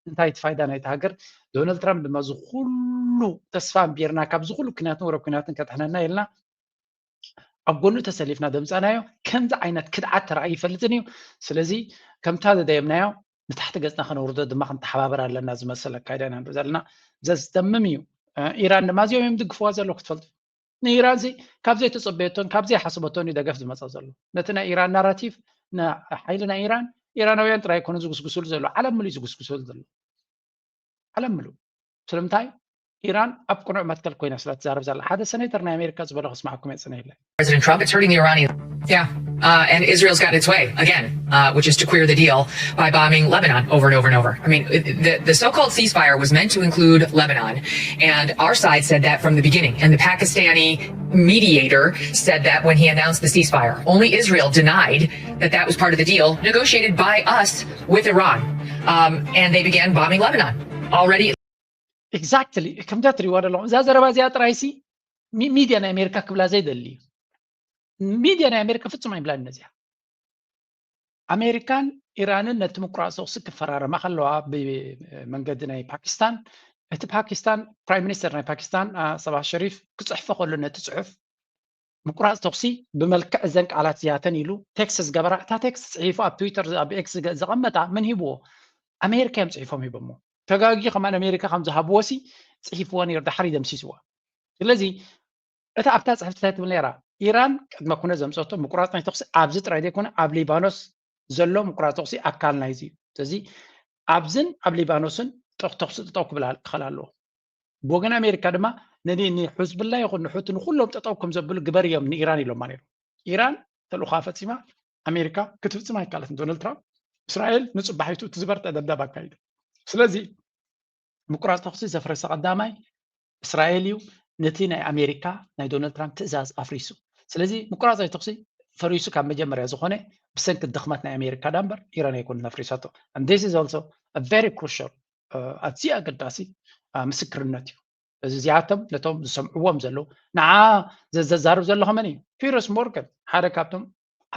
እንታይ እቲ ፋይዳ ናይቲ ሃገር? ዶናልድ ትራምፕ ድማ ዝኩሉ ተስፋ ኣንቢርና ካብዚ ኩሉ ኩናትን ወረ ኩናትን ከድሕነና ኢልና ኣብ ጎኑ ተሰሊፍና ደምፃናዮ ከምዚ ዓይነት ክድዓት ተራእዩ ይፈልጥን እዩ። ስለዚ ከምታ ዘደየምናዮ ንታሕቲ ገፅና ከነውርዶ ድማ ክንተሓባበር ኣለና ዝመሰል ኣካይዳ ኢና ንርኢ ዘለና። ዘስደምም እዩ። ኢራን ድማ እዚኦም እዮም ድግፍዋ ዘሎ ክትፈልጡ። ንኢራን ሲ ካብ ዘይተፀበየቶን ካብ ዘይሓስበቶን እዩ ደገፍ ዝመፃ ዘሎ። ነቲ ናይ ኢራን ናራቲቭ ንሓይሊ ናይ ኢራን ኢራናውያን ጥራይ ኣይኮነ ዝጉስጉስሉ ዘሎ ዓለም ምሉእ ዝጉስጉስሉ ዘሎ ዓለም ምሉእ። ስለምንታይ ኢራን ኣብ ቅኑዕ መትከል ኮይና ስለ ትዛረብ ዘላ ሓደ ሰኔተር ናይ ኣሜሪካ ዝበሎ ክስማዕኩም እየ ፅነ ኢለ President Trump, it's hurting the Iranians. Yeah. Uh, and Israel's got its way again, uh, which is to queer the deal by bombing Lebanon over and over and over. I mean, the, the so called ceasefire was meant to include Lebanon, and our side said that from the beginning. And the Pakistani mediator said that when he announced the ceasefire. Only Israel denied that that was part of the deal negotiated by us with Iran. Um, and they began bombing Lebanon already. Exactly. ከምዛ ትሪእዋ ዘለኹም እዛ ዘረባ እዚኣ ጥራይሲ ሚድያ ናይ ኣሜሪካ ክብላ ዘይደሊ እዩ። ሚድያ ናይ ኣሜሪካ ፍጹም ኣይብላን ነዚኣ። ኣሜሪካን ኢራንን ነቲ ምቁራፅ ተኩሲ ክፈራረማ ከለዋ ብመንገዲ ናይ ፓኪስታን እቲ ፓኪስታን ፕራይም ሚኒስተር ናይ ፓኪስታን ሰባህ ሸሪፍ ክፅሕፎ ከሎ ነቲ ፅሑፍ ምቁራፅ ተኩሲ ብመልክዕ እዘን ቃላት እዚኣተን ኢሉ ቴክስት ዝገበራ እታ ቴክስት ፅሒፉ ኣብ ትዊተር ኣብ ኤክስ ዘቐመጣ መን ሂብዎ? ኣሜሪካ እዮም ፅሒፎም ሂቦሞ። ተጋጊ ከማን ኣሜሪካ ከም ዝሃብዎ ሲ ፅሒፍዎ ነይሩ ዳሕሪ ደምሲስዋ። ስለዚ እታ ኣብታ ፅሕፍቲ እንታይ ትብል ነይራ? ኢራን ቅድመ ኩነት ዘምፀቶ ምቁራፅ ናይ ተኩሲ ኣብዚ ጥራይ ዘይኮነ ኣብ ሊባኖስ ዘሎ ምቁራፅ ተኩሲ ኣካል ናይዚ እዩ። ስለዚ ኣብዝን ኣብ ሊባኖስን ተኩሲ ጠጠው ክብል ክኸል ኣለዎ። ብወገን ኣሜሪካ ድማ ንሕዝብላ ይኹን ንሑቲ ንኩሎም ጠጠው ከም ዘብሉ ግበር እዮም ንኢራን ኢሎማ ነይሩ። ኢራን ተልእኳ ፈፂማ ኣሜሪካ ክትፍፅም ኣይካለትን። ዶናልድ ትራምፕ እስራኤል ንፅባሒቱ እቲ ዝበርተ ደብዳብ ኣካይዱ። ስለዚ ምቁራፅ ተኩሲ ዘፍረሰ ቀዳማይ እስራኤል እዩ። ነቲ ናይ ኣሜሪካ ናይ ዶናልድ ትራምፕ ትእዛዝ ኣፍሪሱ። ስለዚ ምቁራፅ ናይ ተኩሲ ተሪሱ ካብ መጀመርያ ዝኾነ ብሰንኪ ድኽመት ናይ ኣሜሪካ ዳ እምበር ኢራን ኣይኮነት ነፍሪሳቶ። And this is also a very crucial ኣዝዩ ኣገዳሲ ምስክርነት እዩ። እዚ እዚኣቶም ነቶም ዝሰምዕዎም ዘለዉ ንዓ ዘዘዛርብ ዘሎ ከመን እዩ? ፒረስ ሞርጋን ሓደ ካብቶም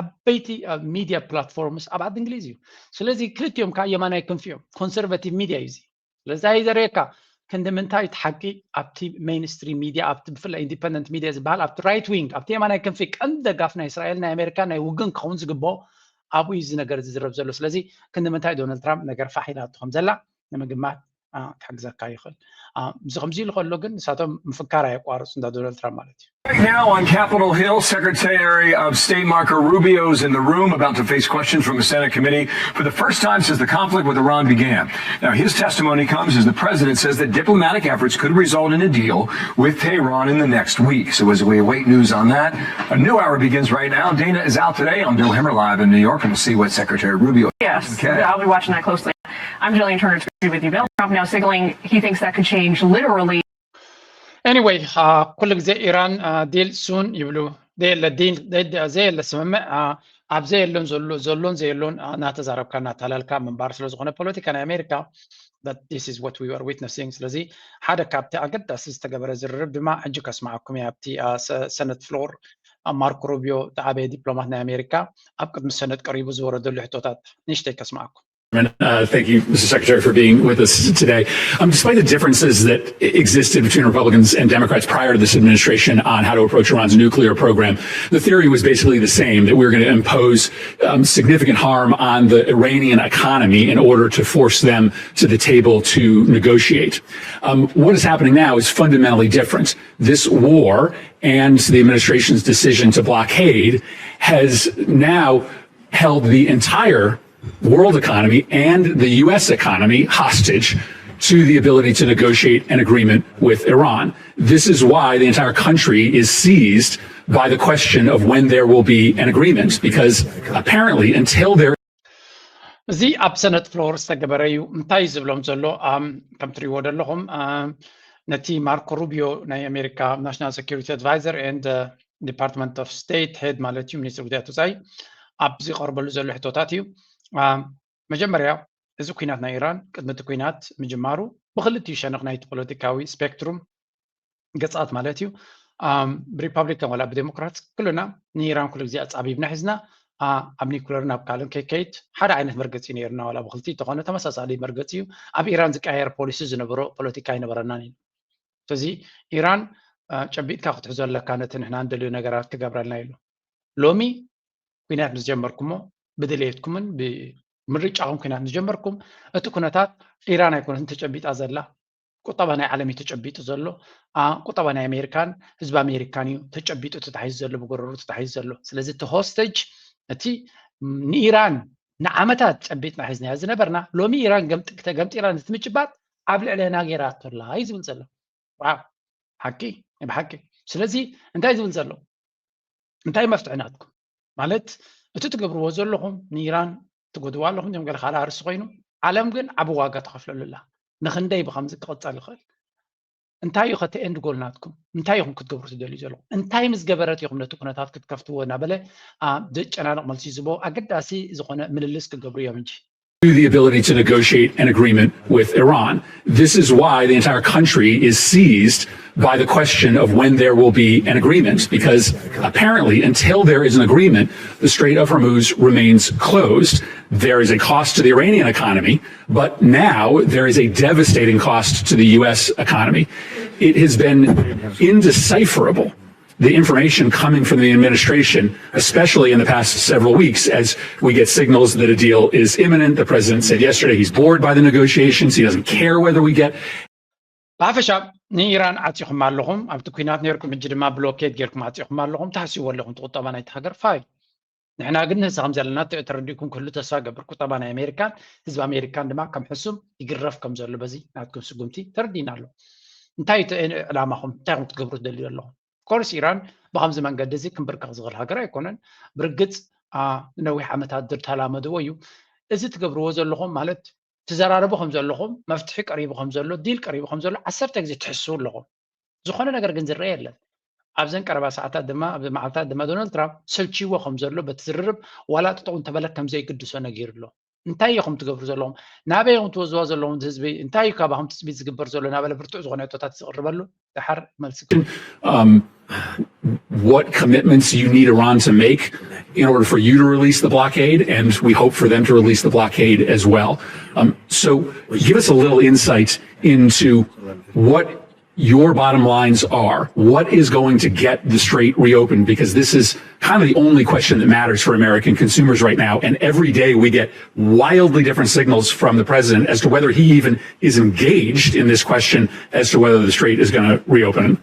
ዓበይቲ ሚድያ ፕላትፎርምስ ኣብ ዓዲ እንግሊዝ እዩ። ስለዚ ክልቲኦም ከዓ የማናይ ክንፊ እዮም። ኮንሰርቫቲቭ ሚድያ እዩ እዚ። ስለዚ ኣይዘርእየካ ክንዲ ምንታይ እቲ ሓቂ ኣብቲ ሜይንስትሪም ሚድያ ኣብቲ ብፍላይ ኢንዲፐንደንት ሚድያ ዝበሃል ኣብቲ ራይት ዊንግ ኣብቲ የማናይ ክንፊ ቀንዲ ደጋፍ ናይ እስራኤል ናይ ኣሜሪካ ናይ ውግን ክኸውን ዝግብኦ ኣብኡ እዩ እዚ ነገር ዝዝረብ ዘሎ። ስለዚ ክንዲ ምንታይ ዶናልድ ትራምፕ ነገር ፋሕ ኢላቶ ከም ዘላ ንምግማት ክሕግዘካ ይኽእል። እዚ ከምዚ ኢሉ ከሎ ግን ንሳቶም ምፍካር ኣየቋርፁ እንዳ ዶናልድ ትራምፕ ማለት እዩ። Right now on Capitol Hill, Secretary of State Marco Rubio is in the room about to face questions from the Senate committee for the first time since the conflict with Iran began. Now, his testimony comes as the president says that diplomatic efforts could result in a deal with Tehran in the next week. So as we await news on that, a new hour begins right now. Dana is out today. I'm Bill Hemmer live in New York, and we'll see what Secretary Rubio. Yes, okay. I'll be watching that closely. I'm Jillian Turner with you, Bill. Trump now signaling he thinks that could change literally. Anyway, ኩሉ ግዜ ኢራን ዲል ሱን ይብሉ። ዘየለ ዲል ዘየለ ስምምዕ ኣብ ዘየለን ዘሎን ዘየሎን እናተዛረብካ እናታለልካ ምንባር ስለ ዝኾነ ፖለቲካ ናይ ኣሜሪካ this is what we were witnessing። ስለዚ ሓደ ካብቲ ኣገዳሲ ዝተገበረ ዝርርብ ድማ ሕጂ ከስማዓኩም እየ። ኣብቲ ሰነት ፍሎር ማርኮ ሩቢዮ ዝዓበየ ዲፕሎማት ናይ ኣሜሪካ ኣብ ቅድሚ ሰነት ቀሪቡ ዝወረደሉ ሕቶታት ንእሽተይ ከስማዓኩም። Uh, thank you, Mister Secretary, for being with us today. Um, despite the differences that existed between Republicans and Democrats prior to this administration on how to approach Iran's nuclear program, the theory was basically the same, that we were going to impose um, significant harm on the Iranian economy in order to force them to the table to negotiate. Um, what is happening now is fundamentally different. This war and the administration's decision to blockade has now held the entire world economy and the U S economy hostage to the ability to negotiate an agreement with Iran. This is why the entire country is seized by the question of when there will be an agreement, because apparently until there እዚ ኣብ ሰነት ፍሎር ዝተገበረ እዩ። እንታይ እዩ ዝብሎም ዘሎ? ከም ትሪእዎ ዘለኹም ነቲ ማርኮ ሩቢዮ ናይ ኣሜሪካ ናሽናል ሴኩሪቲ ኣድቫይዘር ኤንድ ዲፓርትመንት ኦፍ ስቴት ሄድ ማለት እዩ፣ ሚኒስትሪ ጉዳያት ወፃኢ ኣብ ዝቐርበሉ ዘሎ ሕቶታት እዩ። መጀመርያ እዚ ኩናት ናይ ኢራን ቅድሚ እቲ ኩናት ምጅማሩ ብክልቲኡ ሸነኽ ናይቲ ፖለቲካዊ ስፔክትሩም ገፃት ማለት እዩ ብሪፓብሊካን ዋላ ብዴሞክራት ኩልና ንኢራን ኩሉ ግዜ ኣፃቢብና ሒዝና ኣብ ኒኩለርን ኣብ ካልእን ከይከይድ ሓደ ዓይነት መርገፂ ነይርና ዋላ ብክልቲ ተኾነ ተመሳሳሊ መርገፂ እዩ። ኣብ ኢራን ዝቀያየር ፖሊሲ ዝነበሮ ፖለቲካ ኣይነበረናን እዩ። ስለዚ ኢራን ጨቢጥካ ክትሕዞ ኣለካ ነቲ ንሕና እንደልዩ ነገራት ክገብረልና ኢሉ። ሎሚ ኩናት ምስ ጀመርኩሞ ብድሌትኩምን ብምርጫኹም ኩናት ምስ ጀመርኩም እቲ ኩነታት ኢራን ኣይኮነትን ተጨቢጣ ዘላ፣ ቁጠባ ናይ ዓለም እዩ ተጨቢጡ ዘሎ። ቁጠባ ናይ ኣሜሪካን ህዝቢ ኣሜሪካን እዩ ተጨቢጡ ተታሒዙ ዘሎ፣ ብጎረሩ ተታሒዙ ዘሎ። ስለዚ እቲ ሆስተጅ እቲ ንኢራን ንዓመታት ጨቢጥና ሒዝናዮ ዝነበርና ሎሚ ኢራን ገምጢራ ነቲ ምጭባጥ ኣብ ልዕለና ገይራቶ ኣላ እዩ ዝብል ዘሎ። ሓቂ ብሓቂ። ስለዚ እንታይ ዝብል ዘሎ እንታይ መፍትሒ ናትኩም ማለት እቲ ትገብርዎ ዘለኹም ንኢራን ትጎድዋ ኣለኹም ም ገለ ካልእ ኣርሲ ኮይኑ ዓለም ግን ዓብ ዋጋ ትኸፍለሉ ኣላ። ንክንደይ ብከምዚ ክቕፀል ይኽእል? እንታይ እዩ ከተ ኤንድ ጎል ናትኩም? እንታይ ኢኹም ክትገብሩ ትደልዩ ዘለኹም? እንታይ ምስ ገበረት ኢኹም ነቲ ኩነታት ክትከፍትዎ እናበለ ዘጨናንቕ መልሲ ዝቦ ኣገዳሲ ዝኾነ ምልልስ ክገብሩ እዮም እንጂ the ability to negotiate an agreement with Iran. This is why the entire country is seized by the question of when there will be an agreement, because apparently, until there is an agreement, the Strait of Hormuz remains closed. There is a cost to the Iranian economy, but now there is a devastating cost to the U S economy. It has been indecipherable the information coming from the administration, especially in the past several weeks, as we get signals that a deal is imminent. The president said yesterday he's bored by the negotiations. He doesn't care whether we get. ብሓፈሻ ንኢራን ዓፂኹም ኣለኹም ኣብቲ ኩናት ነርኩም ሕጂ ድማ ብሎኬድ ጌርኩም ዓፂኹም ኣለኹም ትሓስዎ ኣለኹም ትቁጠባ ናይቲ ሃገር ፋይ ንሕና ግን ንሳ ከም ዘለና ተረዲእኩም ክህሉ ተስፋ ገብር ቁጠባ ናይ ኣሜሪካን ህዝቢ ኣሜሪካን ድማ ከም ሕሱም ይግረፍ ከም ዘሎ በዚ ናትኩም ስጉምቲ ተረዲእና ኣሎ እንታይ ዕላማኹም እንታይ ኹም ክትገብሩ ትደልዩ ኣለኹም ኮርስ ኢራን ብከምዚ መንገዲ እዚ ክንብርከኽ ዝኽእል ሃገር ኣይኮነን። ብርግፅ ንነዊሕ ዓመታት ዝተላመድዎ እዩ። እዚ ትገብርዎ ዘለኹም ማለት ትዘራረቡ ከም ዘለኹም መፍትሒ ቀሪቡ ከም ዘሎ ዲል ቀሪቡ ከም ዘሎ ዓሰርተ ግዜ ትሕስው ኣለኹም። ዝኾነ ነገር ግን ዝረአ የለን። ኣብዘን ቀረባ ሰዓታት ድማ ኣብዚ መዓልታት ድማ ዶናልድ ትራምፕ ሰልችዎ ከም ዘሎ በቲ ዝርርብ ዋላ ጥጥቑ እንተበለ ከም ዘይግድሶ ነጊሩ ኣሎ። እንታይ ኢኹም ትገብሩ ዘለኹም? ናበይ ኢኹም ትወዝዋ ዘለኹም? ህዝቢ እንታይ እዩ ካባኹም ትፅቢት ዝግበር ዘሎ? እናበለ ብርቱዕ ዝኾነ ሕቶታት ዝቕርበሉ ደሓር መልሲ um, what commitments you need Iran to make in order for you to release the blockade, and we hope for them to release the blockade as well. Um, so give us a little insight into what your bottom lines are. What is going to get the strait reopened? Because this is kind of the only question that matters for American consumers right now. And every day we get wildly different signals from the president as to whether he even is engaged in this question as to whether the strait is going to reopen.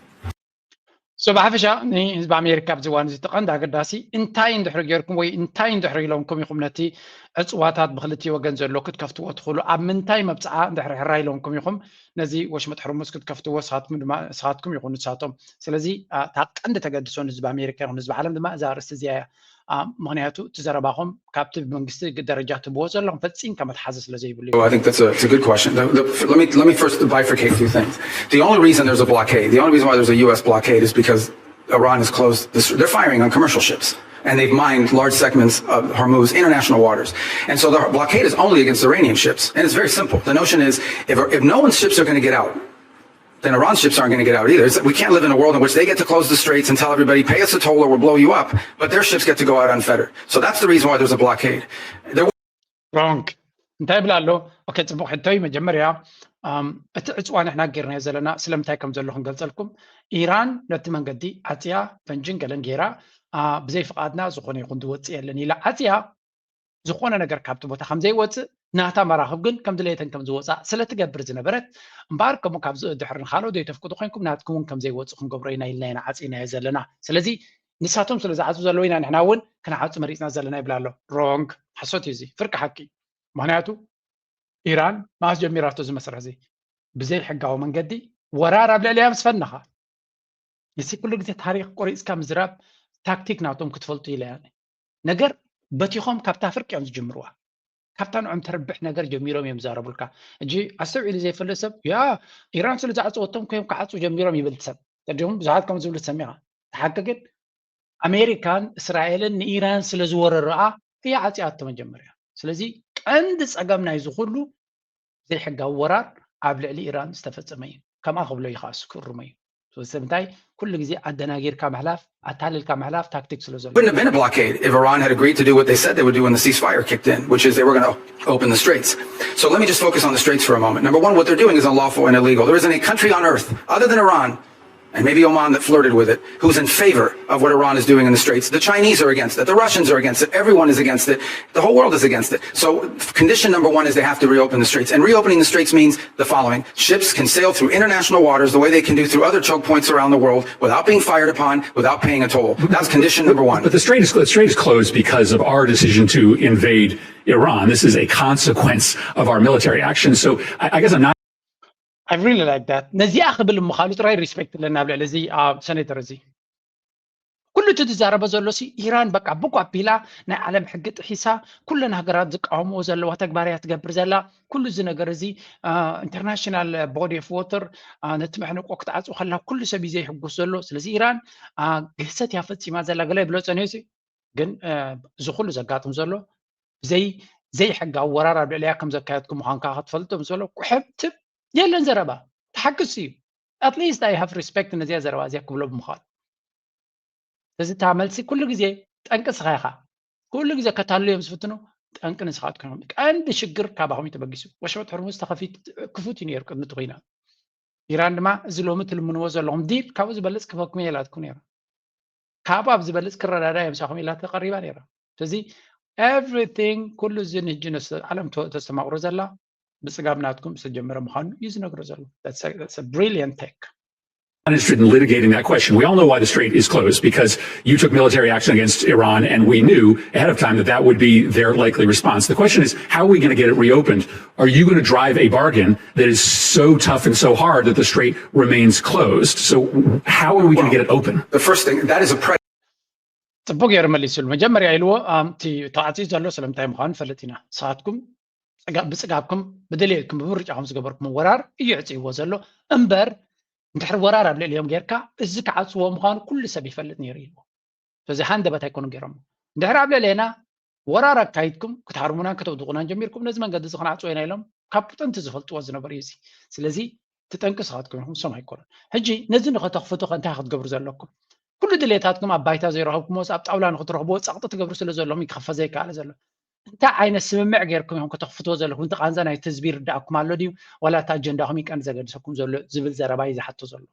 So ብሓፈሻ ንህዝቢ ኣሜሪካ ኣብዚ እዋን እዚ ተቐንዲ ኣገዳሲ እንታይ እንድሕሪ ጌርኩም ወይ እንታይ እንድሕሪ ኢሎምኩም ኢኹም ነቲ ዕፅዋታት ብክልቲ ወገን ዘሎ ክትከፍትዎ ትኽእሉ ኣብ ምንታይ መብፅዓ እንድሕሪ ሕራ ኢሎምኩም ኢኹም ነዚ ወሽመጥ ሕርሙዝ ክትከፍትዎ ስኻትኩም ድማ ስኻትኩም ይኹኑ ንሳቶም ስለዚ እታ ቀንዲ ተገድሶ ንህዝቢ ኣሜሪካ ይኹን ህዝቢ ዓለም ድማ እዛ ኣርእስቲ እዚኣ እያ ምክንያቱ እቲ ዘረባኹም ካብቲ ብመንግስቲ ደረጃ ትብዎ ዘለኹም ፈፂምካ መትሓዚ ስለ ዘይብሉ I think that's a, it's a good question. The, the, let me let me first bifurcate two things. The only reason there's a blockade, the only reason why there's a U S blockade is because Iran has closed. This, they're firing on commercial ships, and they've mined large segments of Hormuz, international waters. And so the blockade is only against Iranian ships, and it's very simple. The notion is if if no one's ships are going to get out, then Iran's ships aren't going to get out either. It's, we can't live in a world in which they get to close the straits and tell everybody, pay us a toll or we'll blow you up, but their ships get to go out unfettered. So that's the reason why there's a blockade. There wrong እንታይ ይብል ኣሎ okay ፅቡቅ ሕቶይ መጀመርያ እቲ ዕፅዋ ንሕና ጌርናዮ ዘለና ስለምንታይ ከም ዘሎ ክንገልፀልኩም ኢራን ነቲ መንገዲ ዓፅያ ፈንጅን ገለን ጌራ ብዘይ ፍቃድና ዝኾነ ይኹን ዝወፅእ የለን ኢላ ዓፅያ ዝኾነ ነገር ካብቲ ቦታ ከም ዘይወፅእ ናታ መራኽብ ግን ከም ድሌተን ከም ዝወፃእ ስለ ትገብር ዝነበረት እምበኣር ከምኡ ካብ ድሕሪ ንካልኦት ዘይተፍቅዱ ኮይንኩም ናትኩም እውን ከም ዘይወፅእ ክንገብሮ ኢና ኢልና ኢና ዓፂናዮ ዘለና ስለዚ ንሳቶም ስለ ዝዓፁ ዘለዉ ኢና ንሕና እውን ክንዓፁ መሪፅና ዘለና ይብላ ኣሎ wrong ሓሶት እዩ እዚ ፍርቂ ሓቂ ምክንያቱ ኢራን መኣስ ጀሚራቶ እዚ መስርሕ እዚ ብዘይ ሕጋዊ መንገዲ ወራር ኣብ ልዕሊያ ምስ ፈነኻ ንሲ ኩሉ ግዜ ታሪክ ቆሪፅካ ምዝራብ ታክቲክ ናቶም ክትፈልጡ ኢለ እያ ነገር በቲኾም ካብታ ፍርቂ እዮም ዝጅምርዋ ካብታ ንዖም ተርብሕ ነገር ጀሚሮም እዮም ዝዛረቡልካ እጂ ኣስተውዒሉ ዘይፈልጥ ሰብ ያ ኢራን ስለ ዝዓፀወቶም ኮይም ክዓፁ ጀሚሮም ይብል ሰብ ቅድም ብዙሓት ከም ዝብሉ ትሰሚኻ ተሓቂ ግን ኣሜሪካን እስራኤልን ንኢራን ስለ ዝወረረኣ እያ ዓፂኣቶ መጀመርያ ስለዚ ቀንዲ ፀገም ናይዚ ኩሉ ዘይሕጋዊ ወራር ኣብ ልዕሊ ኢራን ዝተፈፀመ እዩ ከምኣ ክብሎ ይኸኣሱ ክእርሞ እዩ ስለምንታይ ኩሉ ግዜ ኣደናጊርካ ምሕላፍ ኣታልልካ ምሕላፍ ታክቲክ ስለ ዘሎ Wouldn't have been a blockade if Iran had agreed to do what they said they would do when the ceasefire kicked in, which is they were going to open the straits. So let me just focus on the straits for a moment. Number one, what they're doing is unlawful and illegal. There isn't a country on earth other than Iran and maybe Oman that flirted with it, who's in favor of what Iran is doing in the Straits. The Chinese are against it. The Russians are against it. Everyone is against it. The whole world is against it. So condition number one is they have to reopen the Straits. And reopening the Straits means the following. Ships can sail through international waters the way they can do through other choke points around the world without being fired upon, without paying a toll. That's condition number one. But the Strait is, the Strait is closed because of our decision to invade Iran. This is a consequence of our military action. So I, I guess I'm not I really like that ነዚኣ ክብል ምኻሉ ጥራይ ሪስፔክት ኣለና ኣብ ልዕሊ እዚ ኣብ ሰኔተር እዚ ኩሉ እቲ ዝዛረበ ዘሎ ሲ ኢራን በቃ ብቋ ኣቢላ ናይ ዓለም ሕጊ ጥሒሳ ኩለን ሃገራት ዝቃወምዎ ዘለዋ ተግባር እያ ትገብር ዘላ ኩሉ እዚ ነገር እዚ international body of water ነቲ መሕንቆ ክትዓፅው ከላ ኩሉ ሰብ እዩ ዘይሕጉስ ዘሎ ስለዚ ኢራን ግህሰት እያ ፈፂማ ዘላ ገለ ይብሎ ፀኒሑ ግን እዚ ኩሉ ዘጋጥም ዘሎ ብዘይ ዘይሕጋዊ ወራር ኣብ ልዕሊያ ከም ዘካየድኩ ምዃንካ ክትፈልጦ ምስ በሎ ኩሕብትብ የለን ዘረባ ተሓግስ እዩ at least I have respect ነዚኣ ዘረባ እዚኣ ክብሎ ብምዃኑ ስለዚ እታ መልሲ ኩሉ ግዜ ጠንቂ ንስኻ ኢኻ ኩሉ ግዜ ከታልሉ እዮም ዝፍትኑ ጠንቂ ንስኻትኩም ኢኹም ቀንዲ ሽግር ካባኹም እዩ ተበጊሱ ወሽመጥ ሕርሙዝ ተኸፊት ክፉት እዩ ነይሩ ቅድሚ እቲ ኹናት ኢራን ድማ እዚ ሎሚ ትልምንዎ ዘለኹም ዲል ካብኡ ዝበልፅ ክበኩም እየ ኢላትኩም ነይራ ካብኡ ኣብ ዝበልፅ ክረዳዳ እዮም ሳኹም ኢላ ተቐሪባ ነይራ ስለዚ everything ኩሉ እዚ ንህጂ ዓለም ተስተማቕሮ ዘላ ብፅጋብ ናትኩም ዝተጀመረ ምዃኑ እዩ ዝነግሮ ዘሎ brilliant take interested in litigating that question. We all know why the strait is closed because you took military action against Iran, and we knew ahead of time that that would be their likely response. The question is, how are we going to get it reopened? Are you going to drive a bargain that is so tough and so hard that the strait remains closed? So, how are we going to get it open? The first thing that is a pre- ፅቡቅ ገይሩ መሊሱሉ መጀመርያ ኢልዎ እቲ ተዓፂ ዘሎ ስለምንታይ ምዃኑ ንፈልጥ ኢና ንስኻትኩም ብፅጋብኩም ብድልየትኩም ብምርጫኹም ዝገበርኩም ወራር እዩ ዕፅይዎ ዘሎ እምበር እንድሕር ወራር ኣብ ልዕሊኦም ጌርካ እዚ ክዓፅዎ ምዃኑ ኩሉ ሰብ ይፈልጥ ነይሩ ኢልዎ። ስለዚ ሃንደበት ኣይኮኑን ገይሮም። እንድሕር ኣብ ልዕሌና ወራር ኣካይድኩም ክትሃርሙናን ከተውድቑናን ጀሚርኩም ነዚ መንገዲ እዚ ክንዓፅዎ ኢና ኢሎም ካብ ጥንቲ ዝፈልጥዎ ዝነበሩ እዩ እዚ። ስለዚ እቲ ጠንቂ ንስኻትኩም ኢኹም፣ ንሶም ኣይኮኑን። ሕጂ ነዚ ንኸተኽፍቱ ከ እንታይ ክትገብሩ ዘለኩም? ኩሉ ድሌታትኩም ኣብ ባይታ ዘይረኸብኩሞስ ኣብ ጣውላ ንክትረኽብዎ ጸቕጢ ትገብሩ ስለ ዘለኹም እዩ ክኽፈት ዘይከኣለ ዘሎ። እንታይ ዓይነት ስምምዕ ጌርኩም ኢኹም ከተኽፍትዎ ዘለኹም? እቲ ቃንዛ ናይቲ ህዝቢ ይርድኣኩም ኣሎ ድዩ? ዋላ እቲ ኣጀንዳኹም እዩ ቀንዲ ዘገድሰኩም ዘሎ ዝብል ዘረባ እዩ ዝሓቶ ዘሎ።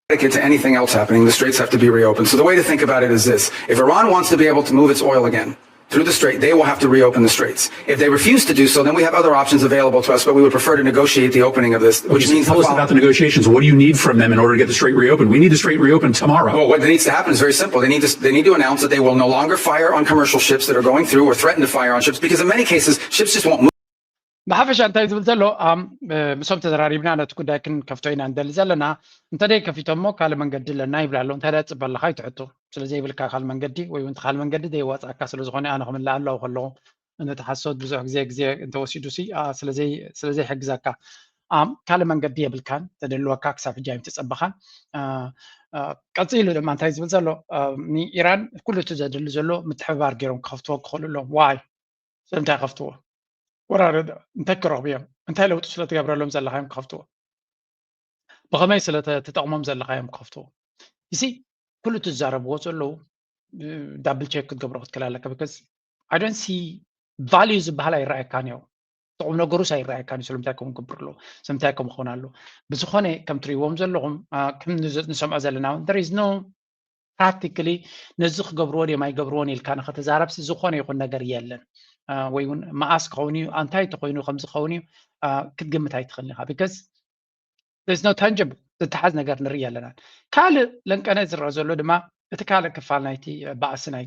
To anything else happening, the straits have to be reopened. So the way to think about it is this. If Iran wants to be able to move its oil again through the strait, they will have to reopen the straits. If they refuse to do so, then we have other options available to us, but we would prefer to negotiate the opening of this, which means Tell us about the negotiations. What do you need from them in order to get the strait reopened? We need the strait reopened tomorrow. Well, what needs to happen is very simple. They need to, they need to announce that they will no longer fire on commercial ships that are going through or threaten to fire on ships, because in many cases, ships just won't move. ብሓፈሻ እንታይ ዝብል ዘሎ ምስኦም ተዘራሪብና ነቲ ጉዳይ ክንከፍቶ ኢና እንደሊ ዘለና። እንተደይ ከፊቶሞ ካልእ መንገዲ ኣለና ይብላ ኣሎ። እንታይ ደኣ ጽበ ኣለኻ ይትሕቱ። ስለ ዘይብልካ ካልእ መንገዲ ወይ እውን ካልእ መንገዲ ደይዋጻእካ ስለ ዝኾነ ኣነ ክምልኣሉ ከለኹ ነቲ ሓሶት ብዙሕ ግዜ ግዜ እንተወሲዱሲ ስለ ዘይሕግዘካ ካልእ መንገዲ የብልካን። ተደልወካ ክሳብ ሕጂ ኣይምተጸበኻን። ቀጺሉ ድማ እንታይ ዝብል ዘሎ ንኢራን ኩሉ እቲ ዘድሊ ዘሎ ምትሕብባር ገይሮም ክኸፍትዎ ክኽእሉ ኣለዎም። ዋይ ስለምንታይ ከፍትዎ? ወራሪ እንታይ ክረኽቡ እዮም? እንታይ ለውጢ ስለ ትገብረሎም ዘለኻ እዮም ክኸፍትዎ? ብኸመይ ስለ ትጠቕሞም ዘለኻ እዮም ክኸፍትዎ? እዚ ኩሉ እቲ ዝዛረብዎ ዘለዉ ዳብል ቸክ ክትገብሮ ክትክእል ኣለካ። ቢካዝ ኣይ ዶንት ሲ ቫልዩ ዝበሃል ኣይረኣየካን እዩ። ጥቕም ነገሩስ ኣይረኣየካን እዩ። ስለምንታይ ከምኡ ክገብር ኣለዎ? ስለምንታይ ከምኡ ክኸውን ኣለዎ? ብዝኾነ ከም ትርእይዎም ዘለኹም ከም ንሰምዖ ዘለና እውን there is no practically ነዚ ክገብርዎ ድዮም ኣይገብርዎን ኢልካ ንኸተዛረብሲ ዝኾነ ይኹን ነገር የለን። ወይ እውን መኣስ ክኸውን እዩ፣ ኣንታይ ተኮይኑ ከምዚ ክኸውን እዩ ክትግምት ኣይትኽእልን ኢኻ። Because there is no tangible ዝተሓዝ ነገር ንርኢ ኣለናን። ካልእ ለንቀነ ዝረአ ዘሎ ድማ እቲ ካልእ ክፋል ናይቲ ባእሲ ናይ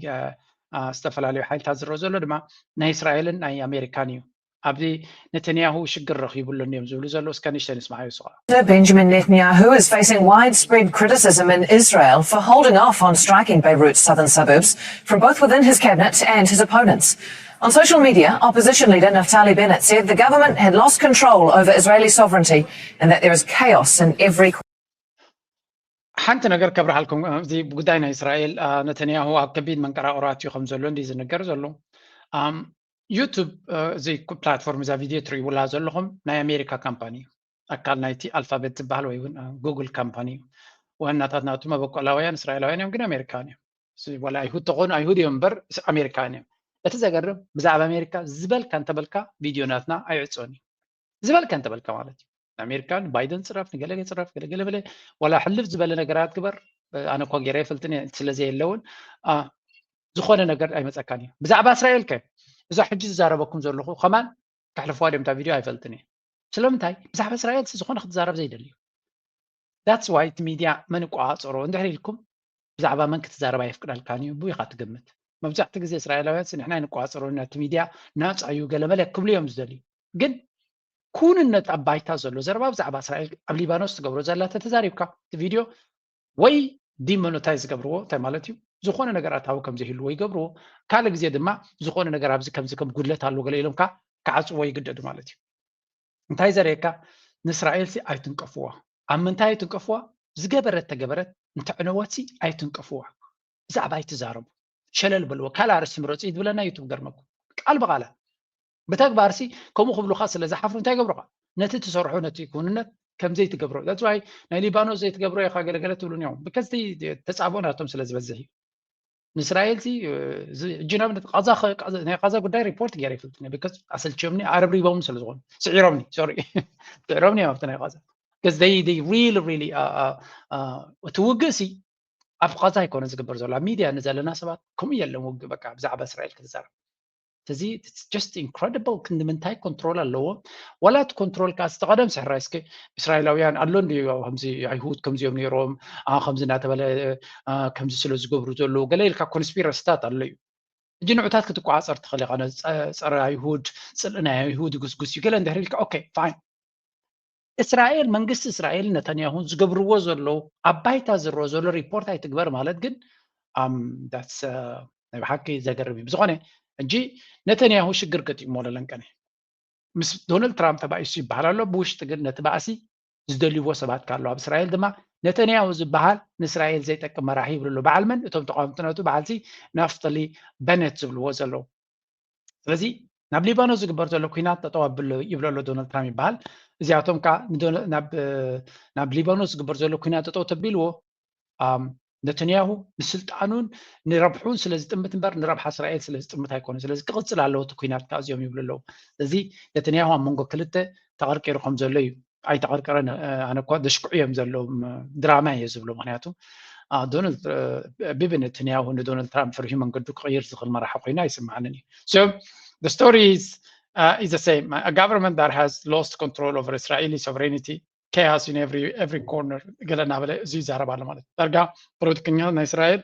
ዝተፈላለዩ ሓይልታት ዝረአ ዘሎ ድማ ናይ እስራኤልን ናይ ኣሜሪካን እዩ። ኣብዚ ነተንያሁ ሽግር ረኺቡ ኣሎ እንዲዮም ዝብሉ ዘለዉ እስከ ንእሽተይ ንስምዓዮ ስኻ። Benjamin Netanyahu is facing widespread criticism in Israel for holding off on striking Beirut's southern suburbs from both within his cabinet and his opponents. On social media, opposition leader Naftali Bennett said the government had lost control over Israeli sovereignty and that there is chaos in every ሓንቲ ነገር ከብርሃልኩም፣ እዚ ጉዳይ ናይ እስራኤል ነተንያሁ ኣብ ከቢድ መንቀራቕራት እዩ ከም ዘሎ እንዲ ዝነገር ዘሎ። ዩቱብ እዚ ፕላትፎርም እዛ ቪድዮ ትርእይውላ ዘለኹም ናይ ኣሜሪካ ካምፓኒ እዩ። ኣካል ናይቲ ኣልፋቤት ዝበሃል ወይ እውን ጉግል ካምፓኒ እዩ። ዋናታት ናቱ መበቆላውያን እስራኤላውያን እዮም፣ ግን ኣሜሪካን እዮም። ዋላ ኣይሁድ ተኾኑ ኣይሁድ እዮም እምበር ኣሜሪካን እዮም። እቲ ዘገርም ብዛዕባ ኣሜሪካ ዝበልካ እንተበልካ ቪድዮ ናትና ኣይዕፅን እዩ። ዝበልካ እንተበልካ ማለት እዩ። ንኣሜሪካ ንባይደን ፅረፍ ንገለገ ፅረፍ ገለገለ በለ ዋላ ሕልፍ ዝበለ ነገራት ግበር። ኣነ እኮ ገይረ ይፈልጥን እየ ስለዘየለውን ዝኾነ ነገር ኣይመፀካን እዩ። ብዛዕባ እስራኤል ከ እዛ ሕጂ ዝዛረበኩም ዘለኹ ከማን ከሕልፍዋ ድዮም እታ ቪድዮ ኣይፈልጥን እየ። ስለምንታይ ብዛዕባ እስራኤል ዝኾነ ክትዛረብ ዘይደሊ እዩ። That's why እቲ ሚድያ መን ይቆፃፀሮ እንድሕር ኢልኩም ብዛዕባ መን ክትዛረብ ኣየፍቅደልካን እዩ። ብኡ ኢኻ ትግምት። መብዛሕትኡ ግዜ እስራኤላውያን ንሕና ኣይንቆፃፀሮ ኢና፣ እቲ ሚድያ ናፃ እዩ ገለመለ ክብሉ እዮም ዝደልዩ። ግን ክውንነት ኣብ ባይታ ዘሎ ዘረባ ብዛዕባ እስራኤል ኣብ ሊባኖስ ትገብሮ ዘላ ተተዛሪብካ እቲ ቪድዮ ወይ ዲሞኖታይዝ ዝገብርዎ እንታይ ማለት እዩ? ዝኾነ ነገር ኣታዊ ከም ዘይህልዎ ይገብርዎ። ካልእ ግዜ ድማ ዝኾነ ነገር ኣብዚ ከምዚ ከም ጉድለት ኣሎ ገለ ኢሎም ከዓ ክዓፅዎ ይግደዱ ማለት እዩ። እንታይ ዘርእየካ? ንእስራኤልሲ ኣይትንቀፍዋ። ኣብ ምንታይ ኣይትንቀፍዋ? ዝገበረት ተገበረት እንተዕነወትሲ ኣይትንቀፍዋ። ብዛዕባ ኣይትዛረቡ። ሸለል በልዎ። ካልእ ኣርእስቲ ምረፁ እዩ ዝብለና ዩቱብ ገርመኩም። ቃል ብቓላት ብተግባርሲ ከምኡ ክብሉኻ ስለ ዝሓፍሩ እንታይ ይገብሩኻ? ነቲ ትሰርሖ ነቲ ክውንነት ከም ዘይትገብሮ። That's why ናይ ሊባኖስ ዘይትገብሮ ኢኻ ገለገለ ትብሉን እዮም። ብከዚ ተጻብኦ ናቶም ስለ ዝበዝሕ እዩ። ንእስራኤል ሲ ሕጂ ንኣብነት ቃዛ ናይ ቃዛ ጉዳይ ሪፖርት ገይረ ይፈልጥ because ኣሰልችዮምኒ ኣረብሪቦም ስለ ዝኾኑ ስዒሮምኒ ሶሪ ስዒሮምኒ እዮም ኣብቲ ናይ ቃዛ because they they really really እቲ ውግእ ሲ ኣብ ቃዛ ኣይኮነ ዝግበር ዘሎ ኣብ ሚድያ ንዘለና ሰባት ከምኡ የለን ውግእ በቃ ብዛዕባ እስራኤል ክትዛረብ እዚ just incredible ክንዲ ምንታይ ኮንትሮል ኣለዎ ዋላ እቲ ኮንትሮል ከዓ ዝተቀደም ስሕራይ እስከ እስራኤላውያን ኣሎ እንዲ ከምዚ ኣይሁድ ከምዚኦም ነይሮም ከምዚ እናተበለ ከምዚ ስለ ዝገብሩ ዘለዉ ገለ ኢልካ ኮንስፒረስታት ኣሎ እዩ ሕጂ ንዑታት ክትቆፃፀር ትኽእል ኢኻ ፀረ ኣይሁድ ፅልኢ ናይ ኣይሁድ ይጉስጉስ እዩ ገለ እንድሕር ኢልካ ኦኬ ፋይን እስራኤል መንግስቲ እስራኤል ነተንያሁን ዝገብርዎ ዘለዉ ኣብ ባይታ ዝረኦ ዘሎ ሪፖርት ኣይትግበር ማለት ግን ናይ ብሓቂ ዘገርም እዩ ብዝኾነ ሕጂ ነተንያሁ ሽግር ገጢሞ ለለንቀነ ምስ ዶናልድ ትራምፕ ተባኢሱ ይበሃል ኣሎ ብውሽጢ ግን ነቲ ባእሲ ዝደልይዎ ሰባት ካሉ ኣብ እስራኤል ድማ ነተንያሁ ዝበሃል ንእስራኤል ዘይጠቅም መራሒ ይብሉ ኣለዉ። በዓል መን? እቶም ተቃወምትነቱ በዓልቲ ናፍተሊ በነት ዝብልዎ ዘለዉ። ስለዚ ናብ ሊባኖስ ዝግበር ዘሎ ኩናት ጠጠው ኣብሎ ይብሎ ኣሎ ዶናልድ ትራምፕ ይበሃል። እዚኣቶም ከዓ ናብ ሊባኖስ ዝግበር ዘሎ ኩናት ጠጠው ተቢልዎ ነተንያሁ ንስልጣኑን ንረብሑን ስለ ዝጥምት እምበር ንረብሓ እስራኤል ስለ ዝጥምት ኣይኮነ። ስለዚ ክቕፅል ኣለዎ እቲ ኩናት ከዓ እዚኦም ይብሉ ኣለዉ። ስለዚ ነተንያሁ ኣብ መንጎ ክልተ ተቐርቂሩ ከም ዘሎ እዩ። ኣይተቐርቀረን። ኣነ እኳ ደሽክዑ እዮም ዘለዉ ድራማ እየ ዝብሎ። ምክንያቱ ዶናልድ ቢቢ ነተንያሁ ንዶናልድ ትራምፕ ፍርሂ መንገዱ ክቕይር ዝኽእል መራሒ ኮይኑ ኣይስምዓንን እዩ። So the story is uh, is the same. A government that has lost control over Israeli sovereignty, chaos in every every corner ገለ እናበለ እዚ ይዛረብ ኣሎ ማለት እዩ። ዳርጋ ፖለቲከኛ ናይ እስራኤል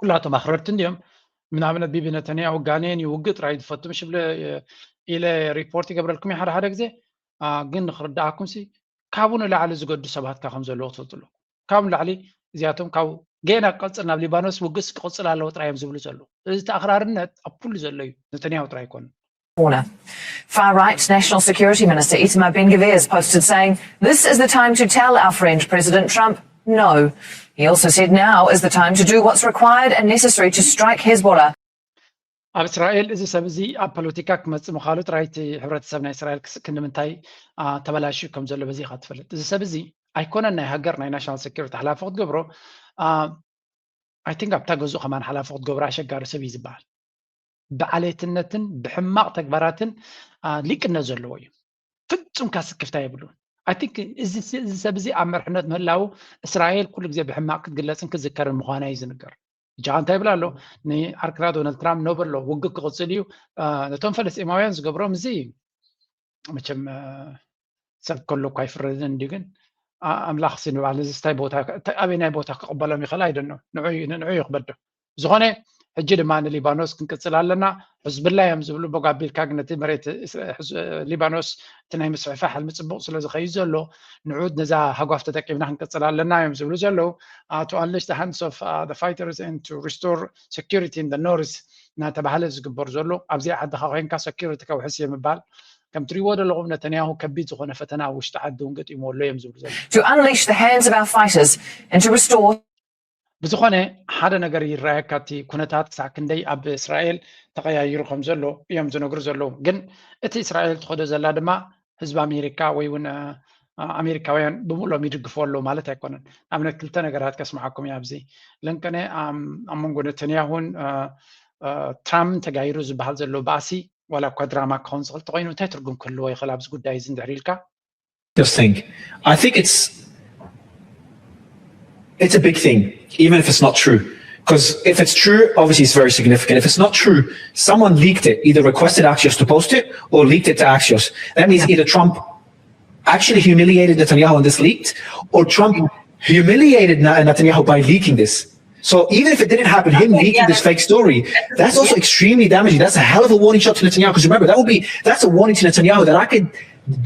ኩላቶም ኣኽረርቲ እንዲዮም። ምናብነት ቢቢ ነተንያሁ ጋኔን እዩ፣ ውግእ ጥራይ ዝፈቱ ምሽ ብለ ኢለ ሪፖርት ይገብረልኩም እዩ ሓደ ሓደ ግዜ። ግን ንክርድኣኩም ሲ ካብኡ ንላዕሊ ዝገዱ ሰባት ካ ከም ዘለዎ ትፈልጡ ኣለኩም። ካብ ንላዕሊ እዚኣቶም ካብ ገና ክቐፅል ናብ ሊባኖስ ውግስ ክቕፅል ኣለዎ ጥራይ እዮም ዝብሉ ዘለዉ። እዚ ተኣኽራርነት ኣብ ኩሉ ዘሎ እዩ፣ ነተንያሁ ጥራይ ኣይኮኑን። Warner. Far right National Security Minister Itamar Ben Gvir has posted saying this is the time to tell our friend President Trump no. He also said now is the time to do what's required and necessary to strike Hezbollah. ኣብ እስራኤል እዚ ሰብ እዚ ኣብ ፖለቲካ ክመፅእ ምዃሉ ጥራይ እቲ ሕብረተሰብ ናይ እስራኤል ክንዲ ምንታይ ተበላሽዩ ከም ዘሎ በዚ ኢኻ ትፈልጥ። እዚ ሰብ እዚ ኣይኮነን ናይ ሃገር ናይ ናሽናል ሴኩሪቲ ሓላፊ ክትገብሮ I think ኣብታ ገዝኡ ከማን ሓላፊ ክትገብሮ ኣሸጋሪ ሰብ እዩ ዝበሃል። ብዓሌትነትን ብሕማቕ ተግባራትን ሊቅነት ዘለዎ እዩ። ፍጹም ካስክፍታ የብሉን። I think እዚ ሰብ እዚ ኣብ መርሕነት ምህላው እስራኤል ኩሉ ግዜ ብሕማቕ ክትግለጽን ክትዝከርን ምዃና እዩ ዝንገር። ጃ እንታይ ይብል ኣሎ? ንዓርክና ዶናልድ ትራምፕ ኖ በሎ፣ ውግእ ክቕጽል እዩ። ነቶም ፈለስጢማውያን ዝገብሮም እዚ መቸም ሰብ ከሎ እኳ ይፍረድን እንዲዩ ግን ኣምላኽ ሲ ንባዕሉ እዚ ስታይ ቦታ ኣበይ ናይ ቦታ ክቕበሎም ይኽእል ኣይደኖ ንዑ ይኽበዶ። ዝኾነ ሕጂ ድማ ንሊባኖስ ክንቅጽል ኣለና። ሕዝብላ እዮም ዝብሉ በጓ ኣቢልካ ግን ነቲ መሬት ሊባኖስ እቲ ናይ ምስፍሕፋሕ ሕልሚ ጽቡቕ ስለ ዝኸይድ ዘሎ ንዑ ነዛ ሃጓፍ ተጠቂምና ክንቅጽል ኣለና እዮም ዝብሉ ዘለዉ። To unleash the hands of the fighters and to restore security in the north እናተባህለ ዝግበር ዘሎ ኣብዚኣ ዓድኻ ኮይንካ ሰኪሪቲ ከውሕስ እየ ምባል ከም ትሪእዎ ዘለኹም ነተንያሁ ከቢድ ዝኾነ ፈተና ኣብ ውሽጢ ዓዲ እውን ገጢምዎ ኣሎ እዮም ዝብሉ ዘለዉ። To unleash the hands of our fighters and to restore ብዝኾነ ሓደ ነገር ይረኣየካ እቲ ኩነታት ክሳዕ ክንደይ ኣብ እስራኤል ተቐያይሩ ከም ዘሎ እዮም ዝነግሩ ዘለዉ። ግን እቲ እስራኤል ትኸዶ ዘላ ድማ ህዝቢ ኣሜሪካ ወይ እውን ኣሜሪካውያን ብምሎም ይድግፎ ኣለዉ ማለት ኣይኮነን። ንኣብነት ክልተ ነገራት ከስምዓኩም እየ ኣብዚ ለንቀነ ኣብ መንጎ ነተንያሁን ትራምፕን ተጋይሩ ዝበሃል ዘሎ ባእሲ ዋላ እኳ ድራማ ክኸውን ዝኽእል ተኮይኑ እንታይ ትርጉም ክህልዎ ይኽእል ኣብዚ ጉዳይ እዚ እንድሕር ኢልካ? Interesting. I think it's it's a big thing, even if it's not true. Because if it's true, obviously it's very significant. If it's not true, someone leaked it, either requested Axios to post it or leaked it to Axios. That means either Trump actually humiliated Netanyahu and this leaked, or Trump humiliated Netanyahu by leaking this. So even if it didn't happen, him leaking this fake story, that's also extremely damaging. That's a hell of a warning shot to Netanyahu. Because remember, that would be that's a warning to Netanyahu that I could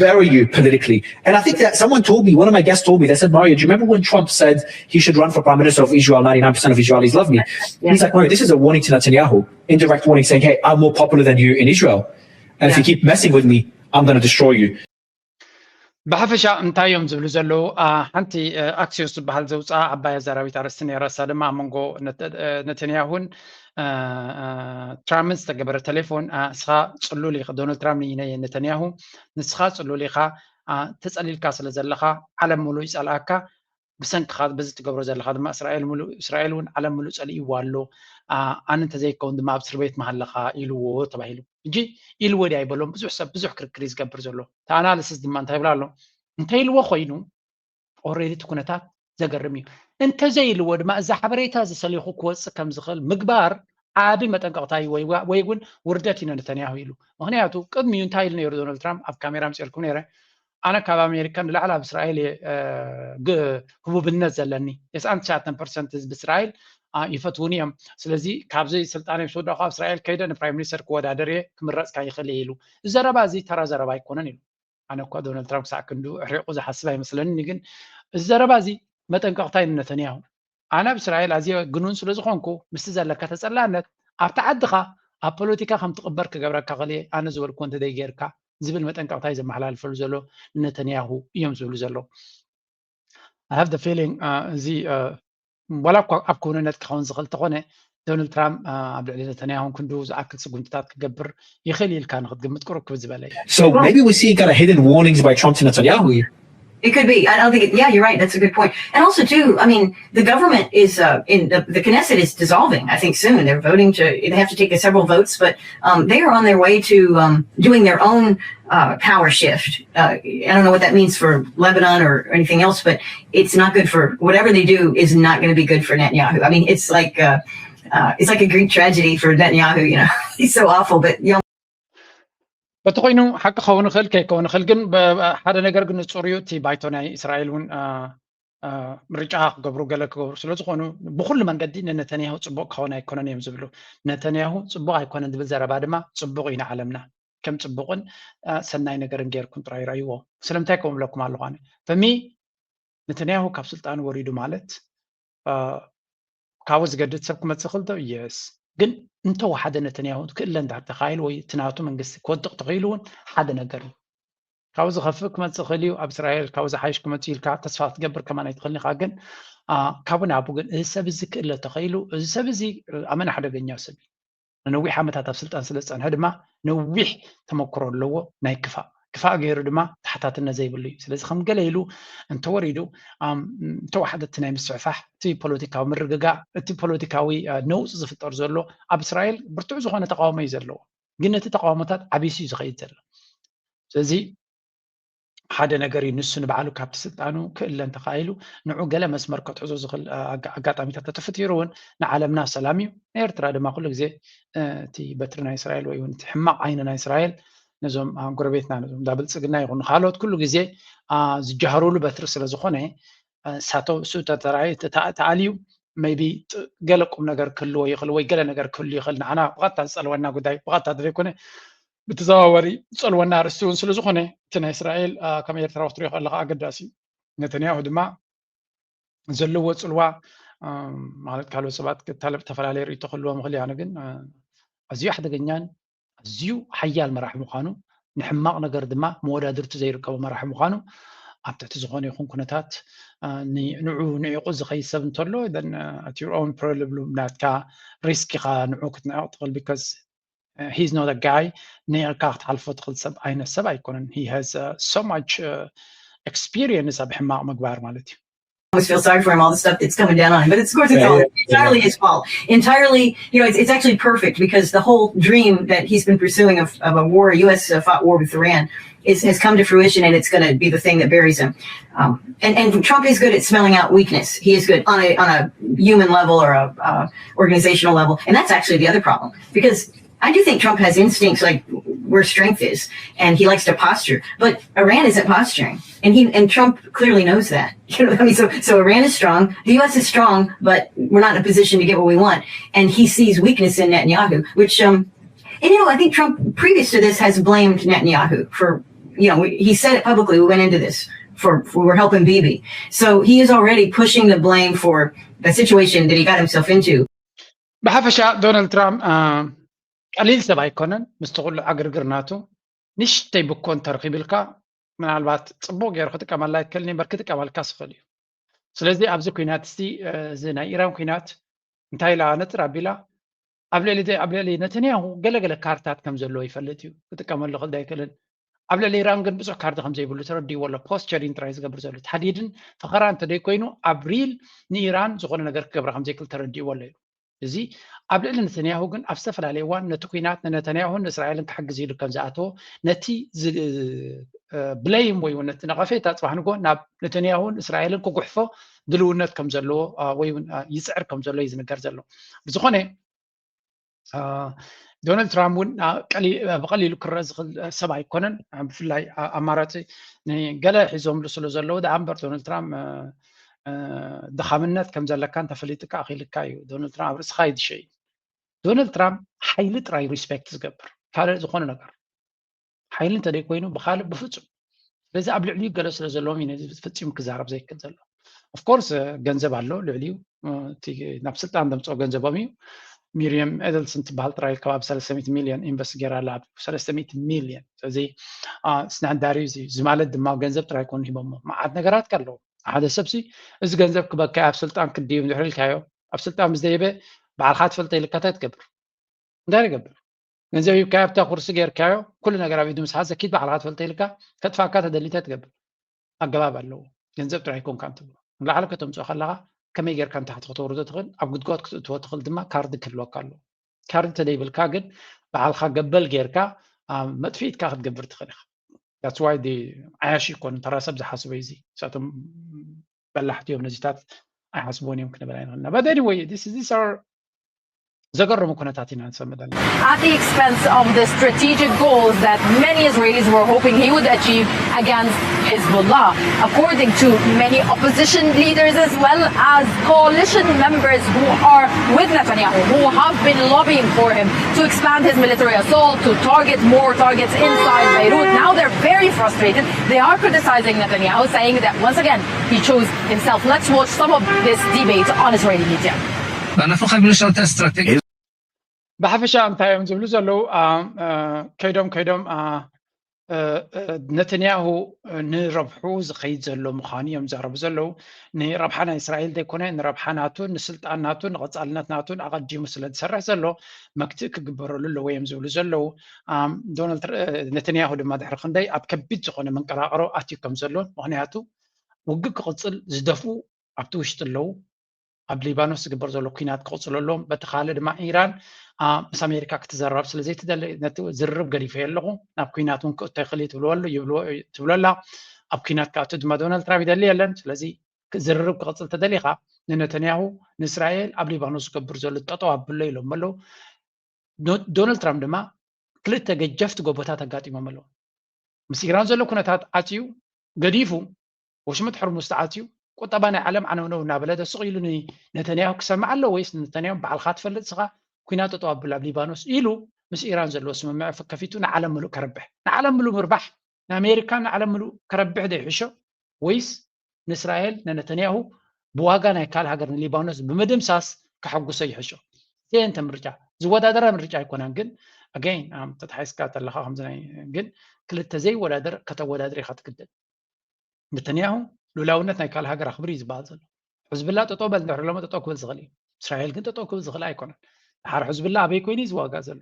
bury you politically. And I think that someone told me, one of my guests told me, they said, Mario, do you remember when Trump said he should run for prime minister of Israel? ninety-nine percent of Israelis love me. Yeah. He's like, Mario, this is a warning to Netanyahu, indirect warning saying, hey, I'm more popular than you in Israel. And yeah. If you keep messing with me, I'm going to destroy you. ብሓፈሻ እንታይ እዮም ዝብሉ ዘለዉ? ሓንቲ ኣክሲዮስ ዝበሃል ዘውፅኣ ዓባይ ኣዛራቢት ኣርእስቲ ነይራ። እሳ ድማ ኣብ መንጎ ነተንያሁን ትራምፕን ዝተገበረ ቴሌፎን፣ እስኻ ፅሉል ኢኻ፣ ዶናልድ ትራምፕ ንነተንያሁ፣ ንስኻ ፅሉል ኢኻ፣ ተፀሊልካ ስለ ዘለኻ ዓለም ሙሉእ ይፀልኣካ፣ ብሰንክኻ በዚ ትገብሮ ዘለኻ ድማ እስራኤል እውን ዓለም ሙሉእ ፀሊእዋ ኣሎ፣ ኣነ እንተዘይከውን ድማ ኣብ እስር ቤት ምሃለኻ ኢልዎ ተባሂሉ። ሕጂ ኢልዎ ድዩ ኣይበሎን ብዙሕ ሰብ ብዙሕ ክርክር እዩ ዝገብር ዘሎ። እቲ ኣናሊሲስ ድማ እንታይ ይብል ኣሎ? እንተኢልዎ ኮይኑ ኦሬዲ እቲ ኩነታት ዘገርም እዩ። እንተዘይልዎ ድማ እዛ ሓበሬታ እዚ ሰሊኹ ክወፅእ ከም ዝኽእል ምግባር ዓቢ መጠንቀቕታ እዩ ወይ እውን ውርደት እዩ ንነተንያሁ ኢሉ። ምኽንያቱ ቅድሚኡ እንታይ ኢሉ ነይሩ ዶናልድ ትራምፕ? ኣብ ካሜራ ኣምፅኤልኩም ነይረ። ኣነ ካብ ኣሜሪካ ንላዕሊ ኣብ እስራኤል እየ ህቡብነት ዘለኒ። ተስዓን ትሽዓተን ፐርሰንት ህዝቢ እስራኤል ይፈትውኒ እዮም። ስለዚ ካብዚ ስልጣነይ ምስ ወዳእኩ ኣብ እስራኤል ከይደ ንፕራይም ሚኒስተር ክወዳደር እየ፣ ክምረፅ ከዓ ይኽእል እየ ኢሉ። እዚ ዘረባ እዚ ተራ ዘረባ ኣይኮነን ኢሉ። ኣነ እኳ ዶናልድ ትራምፕ ክሳዕ ክንዱ ሕሪቑ ዝሓስብ ኣይመስለንን፣ ግን እዚ ዘረባ እዚ መጠንቀቕታ እዩ ንነተንያሁ። ኣነ ኣብ እስራኤል ኣዝየ ግኑን ስለ ዝኾንኩ ምስቲ ዘለካ ተፀላእነት ኣብቲ ዓድኻ ኣብ ፖለቲካ ከም ትቕበር ክገብረካ ክእል እየ፣ ኣነ ዝበልኩዎ እንተዘይጌርካ ዝብል መጠንቀቕታ እዩ ዘመሓላልፈሉ ዘሎ ንነተንያሁ እዮም ዝብሉ ዘለዉ። I have the feeling እዚ ዋላ እኳ ኣብ ክውንነት ክኸውን ዝኽእል እንተኾነ ዶናልድ ትራምፕ ኣብ ልዕሊ ነተንያሁን ክንዱ ዝኣክል ስጉምትታት ክገብር ይኽእል ኢልካ ንክትግምት ቁሩብ ክብዝበለ እዩ። So maybe we see kind of hidden warnings by Trump to Netanyahu here. It could be. I don't think. It, yeah, you're right. That's a good point. And also, too, I mean, the government is uh, in the, the Knesset is dissolving. I think soon they're voting to. They have to take several votes, but um, they are on their way to um, doing their own uh, power shift. Uh, I don't know what that means for Lebanon or anything else, but it's not good for whatever they do. Is not going to be good for Netanyahu. I mean, it's like uh, uh, it's like a Greek tragedy for Netanyahu. You know, he's so awful, but you know. በቲ ኮይኑ ሓቂ ክኸውን ይኽእል ከይከውን ይኽእል ግን ሓደ ነገር ግን ንፁር እዩ። እቲ ባይቶ ናይ እስራኤል እውን ምርጫ ክገብሩ ገለ ክገብሩ ስለዝኾኑ ብኩሉ መንገዲ ንነተንያሁ ፅቡቅ ክኸውን ኣይኮነን እዮም ዝብሉ። ነተንያሁ ፅቡቅ ኣይኮነን ዝብል ዘረባ ድማ ፅቡቅ እዩ ንዓለምና ከም ፅቡቅን ሰናይ ነገርን ጌርኩም ጥራይ ረእይዎ። ስለምንታይ ከምኡ ብለኩም ኣለኹ ኣነ ፈሚ ነተንያሁ ካብ ስልጣን ወሪዱ ማለት ካብኡ ዝገድድ ሰብ ክመፅእ ክእል ዶ? የስ ግን እንተወሓደ ነተንያሁ ክእለ እንዳተኻኢሉ ወይ እቲ ናቱ መንግስቲ ክወድቕ ተኽኢሉ እውን ሓደ ነገር እዩ። ካብኡ ዝኸፍእ ክመፅእ ክእል እዩ ኣብ እስራኤል ካብኡ ዝሓይሽ ክመፅእ ኢልካ ተስፋ ክትገብር ከማን ኣይትኽእልን ኢኻ። ግን ካብኡ ናብኡ ግን እዚ ሰብ እዚ ክእለ ተኽኢሉ እዚ ሰብ እዚ ኣመን ሓደገኛ ሰብ እዩ። ንነዊሕ ዓመታት ኣብ ስልጣን ስለ ዝፀንሐ ድማ ነዊሕ ተመክሮ ኣለዎ ናይ ክፋእ ክፋእ ገይሩ ድማ ተሓታትነት ዘይብሉ እዩ። ስለዚ ከም ገለ ኢሉ እንተወሪዱ እንተወሓደ እቲ ናይ ምስፍሕፋሕ እቲ ፖለቲካዊ ምርግጋእ እቲ ፖለቲካዊ ነውፂ ዝፍጠር ዘሎ ኣብ እስራኤል ብርቱዕ ዝኾነ ተቃውሞ እዩ ዘለዎ። ግን ነቲ ተቃውሞታት ዓቢሱ እዩ ዝኸይድ ዘሎ። ስለዚ ሓደ ነገር እዩ ንሱ ንባዕሉ ካብቲ ስልጣኑ ክእለ እንተኻኢሉ ንዑ ገለ መስመር ከትሕዞ ዝኽእል ኣጋጣሚታት ተተፈጢሩ እውን ንዓለምና ሰላም እዩ። ንኤርትራ ድማ ኩሉ ግዜ እቲ በትሪ ናይ እስራኤል ወይ እውን እቲ ሕማቕ ዓይኒ ናይ እስራኤል ነዞም ጎረቤትና ነዞም እንዳ ብልፅግና ይኹን ካልኦት ኩሉ ግዜ ዝጃህሩሉ በትሪ ስለ ዝኾነ ሳቶ እሱ ተተኣልዩ maybe ገለ ቁም ነገር ክህልዎ ይኽእል ወይ ገለ ነገር ክህሉ ይኽእል። ንዓና ብቐጥታ ዝፀልወና ጉዳይ ብቐጥታ ዘይኮነ ብተዘዋወሪ ዝፀልወና ኣርእስቲ እውን ስለ ዝኾነ እቲ ናይ እስራኤል ከም ኤርትራ ክትሪኦ ከለካ ኣገዳሲ እዩ። ነተንያሁ ድማ ዘለዎ ፅልዋ ማለት ካልኦት ሰባት ተፈላለየ ርእቶ ክህልዎም ይኽእል እዩ። ኣነ ግን ኣዝዩ ሓደገኛን ኣዝዩ ሓያል መራሒ ምዃኑ ንሕማቕ ነገር ድማ መወዳድርቲ ዘይርከቦ መራሒ ምዃኑ ኣብ ትሕቲ ዝኾነ ይኹን ኩነታት ንዑ ንዒቑ ዝኸይድ ሰብ እንተሎ at your own peril ብሉ ናትካ risk ኢኻ ንዑ ክትንዕቕ ትኽእል because he's not a guy ንዒቕካ ክትሓልፎ ትኽእል ሰብ ዓይነት ሰብ ኣይኮነን። He has so much experience ኣብ ሕማቕ ምግባር ማለት እዩ። Almost feel sorry for him, all the stuff that's coming down on him. But it's, of course, it's all entirely his fault. Entirely, you know, it's, it's actually perfect because the whole dream that he's been pursuing of, of a war, a U S uh, fought war with Iran, is, has come to fruition, and it's going to be the thing that buries him. Um, and, and Trump is good at smelling out weakness. He is good on a on a human level or a uh, organizational level, and that's actually the other problem because I do think Trump has instincts like where strength is, and he likes to posture. But Iran isn't posturing, and he and Trump clearly knows that. You know, I mean, so so Iran is strong, the U S is strong, but we're not in a position to get what we want. And he sees weakness in Netanyahu, which um, and you know, I think Trump previous to this has blamed Netanyahu for, you know, he said it publicly. We went into this for, for we're helping Bibi, so he is already pushing the blame for the situation that he got himself into. ብሓፈሻ ዶናልድ ትራምፕ ቀሊል ሰብ ኣይኮነን። ምስቲ ኩሉ ዕግርግር ናቱ ንሽተይ ብኮን ተርኺብልካ ምናልባት ፅቡቅ ገይሩ ክጥቀመላ ይክእል እምበር ክጥቀመልካ ዝኽእል እዩ። ስለዚ ኣብዚ ኩናት እዚ እዚ ናይ ኢራን ኩናት እንታይ ኢላ ነጥር ኣቢላ ኣብ ልዕሊ ኣብ ልዕሊ ነተንያሁ ገለገለ ካርታት ከም ዘለዎ ይፈልጥ እዩ። ክጥቀመሉ ክእል ኣይክእልን። ኣብ ልዕሊ ኢራን ግን ብዙሕ ካርድ ከም ዘይብሉ ተረዲእዎ ኣሎ። ፖስቸሪን ጥራይ ዝገብር ዘሎ ተሓዲድን ፈኸራ እንተደይኮይኑ ኣብ ሪል ንኢራን ዝኾነ ነገር ክገብራ ከም ዘይክእል ተረዲእዎ ኣሎ ኢሉ። እዚ ኣብ ልዕሊ ነተንያሁ ግን ኣብ ዝተፈላለየ እዋን ነቲ ኩናት ንነተንያሁን ንእስራኤልን ክሕግዝ ኢሉ ከም ዝኣተዎ ነቲ blame ወይ እውን ነቲ ነቐፌታ ፅባሕ ንጎ ናብ ነተንያሁን እስራኤልን ክጉሕፎ ድልውነት ከም ዘለዎ ወይ እውን ይፅዕር ከም ዘሎ እዩ ዝንገር ዘሎ። ብዝኾነ ዶናልድ ትራምፕ እውን ብቐሊሉ ክረአ ዝኽእል ሰብ ኣይኮነን። ብፍላይ ኣማራፂ ገለ ሒዞምሉ ስለ ዘለዉ ደኣ እምበር ዶናልድ ትራምፕ ድኻምነት ከም ዘለካ እንተፈሊጥካ ኣኺልካ እዩ። ዶናልድ ትራምፕ ኣብ ርእስኻ ይድሸ እዩ። ዶናልድ ትራምፕ ሓይሊ ጥራይ ሪስፔክት ዝገብር ካልእ ዝኾነ ነገር ሓይሊ እንተደይ ኮይኑ ብካልእ ብፍፁም ስለዚ ኣብ ልዕሊኡ ገለ ስለ ዘለዎም እዩ ነዚ ፈፂሙ ክዛረብ ዘይክእል ዘሎ። ኦፍኮርስ ገንዘብ ኣሎ ልዕሊኡ እቲ ናብ ስልጣን ዘምፅኦ ገንዘቦም እዩ። ሚሪየም ኤደልስን ትበሃል ጥራይ ከባቢ ሰለስተ ሚእቲ ሚልዮን ኢንቨስት ገይራ ኣላ ኣብ ሰለስተ ሚእቲ ሚልዮን። ስለዚ ስናንዳሪ እዚ ማለት ድማ ገንዘብ ጥራይ ኮኑ ሂቦሞ መዓት ነገራት ኣለዎ። ሓደ ሰብሲ እዚ ገንዘብ ክበካ ኣብ ስልጣን ክድይብ እንድሕር ኢልካዮ፣ ኣብ ስልጣን ምስ ደይበ ባዕልካ ትፈልጠ ኢልካ እንታይ ትገብር? እንታይ ትገብር? ገንዘብ ሂብካዮ ኣብታ ኩርሲ ጌርካዮ፣ ኩሉ ነገር ኣብ ኢዱ ምስ ሓዘ ኪድ ባዕልካ ትፈልጠ ኢልካ ከጥፋካ ተደሊ እንታይ ትገብር? ኣገባብ ኣለዎ። ገንዘብ ጥራይ ኣይኮንካን ትብሎ። ንላዕሊ ከተምፅኦ ከለካ ከመይ ጌርካ ንታሕቲ ከተውርዶ ትኽእል፣ ኣብ ጉድጓድ ክትእትዎ ትኽእል ድማ ካርዲ ክህልወካ ኣለዎ። ካርዲ ተደይብልካ ግን ባዕልካ ገበል ጌርካ መጥፊኢትካ ክትገብር ትኽእል ኢኻ። That's why ዓያሺ ይኮኑ ተራ ሰብ ዝሓስቦ እዚ ንሳቶም በላሕቲ እዮም ነዚታት ኣይሓስብዎን እዮም ክንብል ኣይንኽእልና። But anyway, this is these are ዘገርሙ ኩነታት ኢና ንሰምዕ ዘለና። At the expense of the strategic goals that many Israelis were hoping he would achieve against Hezbollah. According to many opposition leaders as well as coalition members who are with Netanyahu, who have been lobbying for him to expand his military assault, to target more targets inside Beirut, now they're very frustrated. They are criticizing Netanyahu, saying that once again he chose himself. Let's watch some of this debate on Israeli media. Banafo Kaglusha strategy. ብሓፈሻ እንታይ እዮም ዝብሉ ዘለዉ? ከይዶም ከይዶም ነተንያሁ ንረብሑ ዝኸይድ ዘሎ ምዃኑ እዮም ዘረቡ ዘለዉ። ንረብሓ ናይ እስራኤል ዘይኮነ ንረብሓ ናቱ፣ ንስልጣን ናቱ፣ ንቐፃልነት ናቱን ኣቐዲሙ ስለ ዝሰርሕ ዘሎ መክትእ ክግበረሉ ኣለዎ እዮም ዝብሉ ዘለዉ። ዶናልድ ነተንያሁ ድማ ድሕሪ ክንደይ ኣብ ከቢድ ዝኾነ መንቀራቕሮ ኣትዩ ከም ዘሎ፣ ምክንያቱ ውግእ ክቕፅል ዝደፍኡ ኣብቲ ውሽጢ ኣለዉ። ኣብ ሊባኖስ ዝግበር ዘሎ ኩናት ክቕፅሉ ኣለዎም። በቲ ካልእ ድማ ኢራን ምስ ኣሜሪካ ክትዘራረብ ስለ ዘይትደሊ ነቲ ዝርርብ ገዲፈዮ ኣለኹ፣ ናብ ኩናት እውን ክእቶ ይኽእል እዩ ትብሎ ኣሎ ይብልዎ ትብሎ ኣላ። ኣብ ኩናት ክኣቱ ድማ ዶናልድ ትራምፕ ይደሊ የለን። ስለዚ ዝርርብ ክቕፅል ተደሊኻ ንነተንያሁ ንእስራኤል ኣብ ሊባኖስ ዝገብር ዘሎ ጠጠው ኣብሎ ኢሎም ኣለዉ። ዶናልድ ትራምፕ ድማ ክልተ ገጀፍቲ ጎቦታት ኣጋጢሞም ኣለዉ። ምስ ኢራን ዘሎ ኩነታት ዓፅዩ ገዲፉ ወሽመጥ ሕርሙዝ ተዓፅዩ ቁጠባ ናይ ዓለም ዓነውነው እናበለ ደስቕ ኢሉ ነተንያሁ ክሰምዕ ኣሎ ወይስ ነተንያሁ ባዕልካ ትፈልጥ ስኻ ኩናት ጠጠው ኣብሉ ኣብ ሊባኖስ ኢሉ ምስ ኢራን ዘለዎ ስምምዕ ከፊቱ ንዓለም ምሉእ ከረብሕ ንዓለም ምሉእ ምርባሕ ንኣሜሪካን ንዓለም ምሉእ ከረብሕ ዶ ይሕሾ ወይስ ንእስራኤል ንነተንያሁ ብዋጋ ናይ ካልእ ሃገር ንሊባኖስ ብምድምሳስ ከሐጉሶ ይሕሾ። እዚአን እተን ምርጫ ዝወዳደራ ምርጫ ኣይኮናን ግን again ተታሒዝካ ተለካ ከምዚ ናይ ግን ክልተ ዘይወዳደር ከተወዳድር ኢካ ትግደድ። ነተንያሁ ልኡላውነት ናይ ካልእ ሃገር ኣኽብር እዩ ዝበሃል ዘሎ። ሕዝብላ ጠጠው በል እንድሕር ኢሎሞ ጠጠው ክብል ዝኽእል እዩ። እስራኤል ግን ጠጠው ክብል ዝኽእል ኣይኮነን። ድሓር ሕዝብላ ኣበይ ኮይኑ እዩ ዝዋጋእ ዘሎ?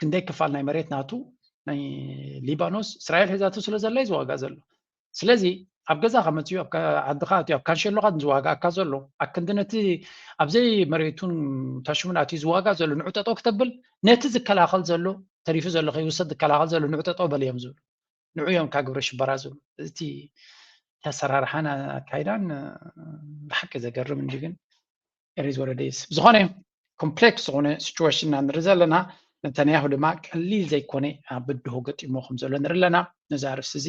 ክንደይ ክፋል ናይ መሬት ናቱ ናይ ሊባኖስ እስራኤል ሒዛቶ ስለ ዘላ እዩ ዝዋጋእ ዘሎ። ስለዚ ኣብ ገዛኻ መፅዩ ዓድኻ ኣትዩ ኣብ ካንሸሎኻ ዝዋጋእካ ዘሎ ኣክንዲ ነቲ ኣብዘይ መሬቱን ታሽሙን ኣትዩ ዝዋጋእ ዘሎ ንዑ ጠጠው ክተብል ነቲ ዝከላኸል ዘሎ ተሪፉ ዘሎ ከይውሰድ ዝከላኸል ዘሎ ንዑ ጠጠው በል እዮም ዝብሉ። ንዑ እዮም ካብ ግብረ ሽበራ ዝብሉ። እቲ ኣሰራርሓን ኣካይዳን ብሓቂ ዘገርም እንዲ ግን it is what it is። ብዝኾነ ኮምፕሌክስ ዝኾነ ሲቹዌሽን ኢና ንርኢ ዘለና። ነተንያሁ ድማ ቀሊል ዘይኮነ ብድሆ ገጢሞ ከም ዘሎ ንርኢ ኣለና። ነዚ ኣርእስቲ እዚ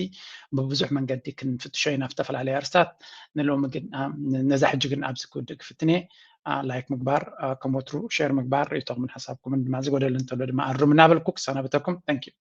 ብብዙሕ መንገዲ ክንፍትሾ ኢና ኣብ ዝተፈላለየ ኣርስታት ንሎሚ ግን ነዛ ሕጂ ግን ኣብዚ ክውድእ ክፍትን እየ። ላይክ ምግባር ከም ወትሩ ሼር ምግባር ርእይቶኹምን ሓሳብኩምን ድማ ዝጎደለ እንተሎ ድማ ኣርሙ እናበልኩ ክሰናበተኩም። Thank you።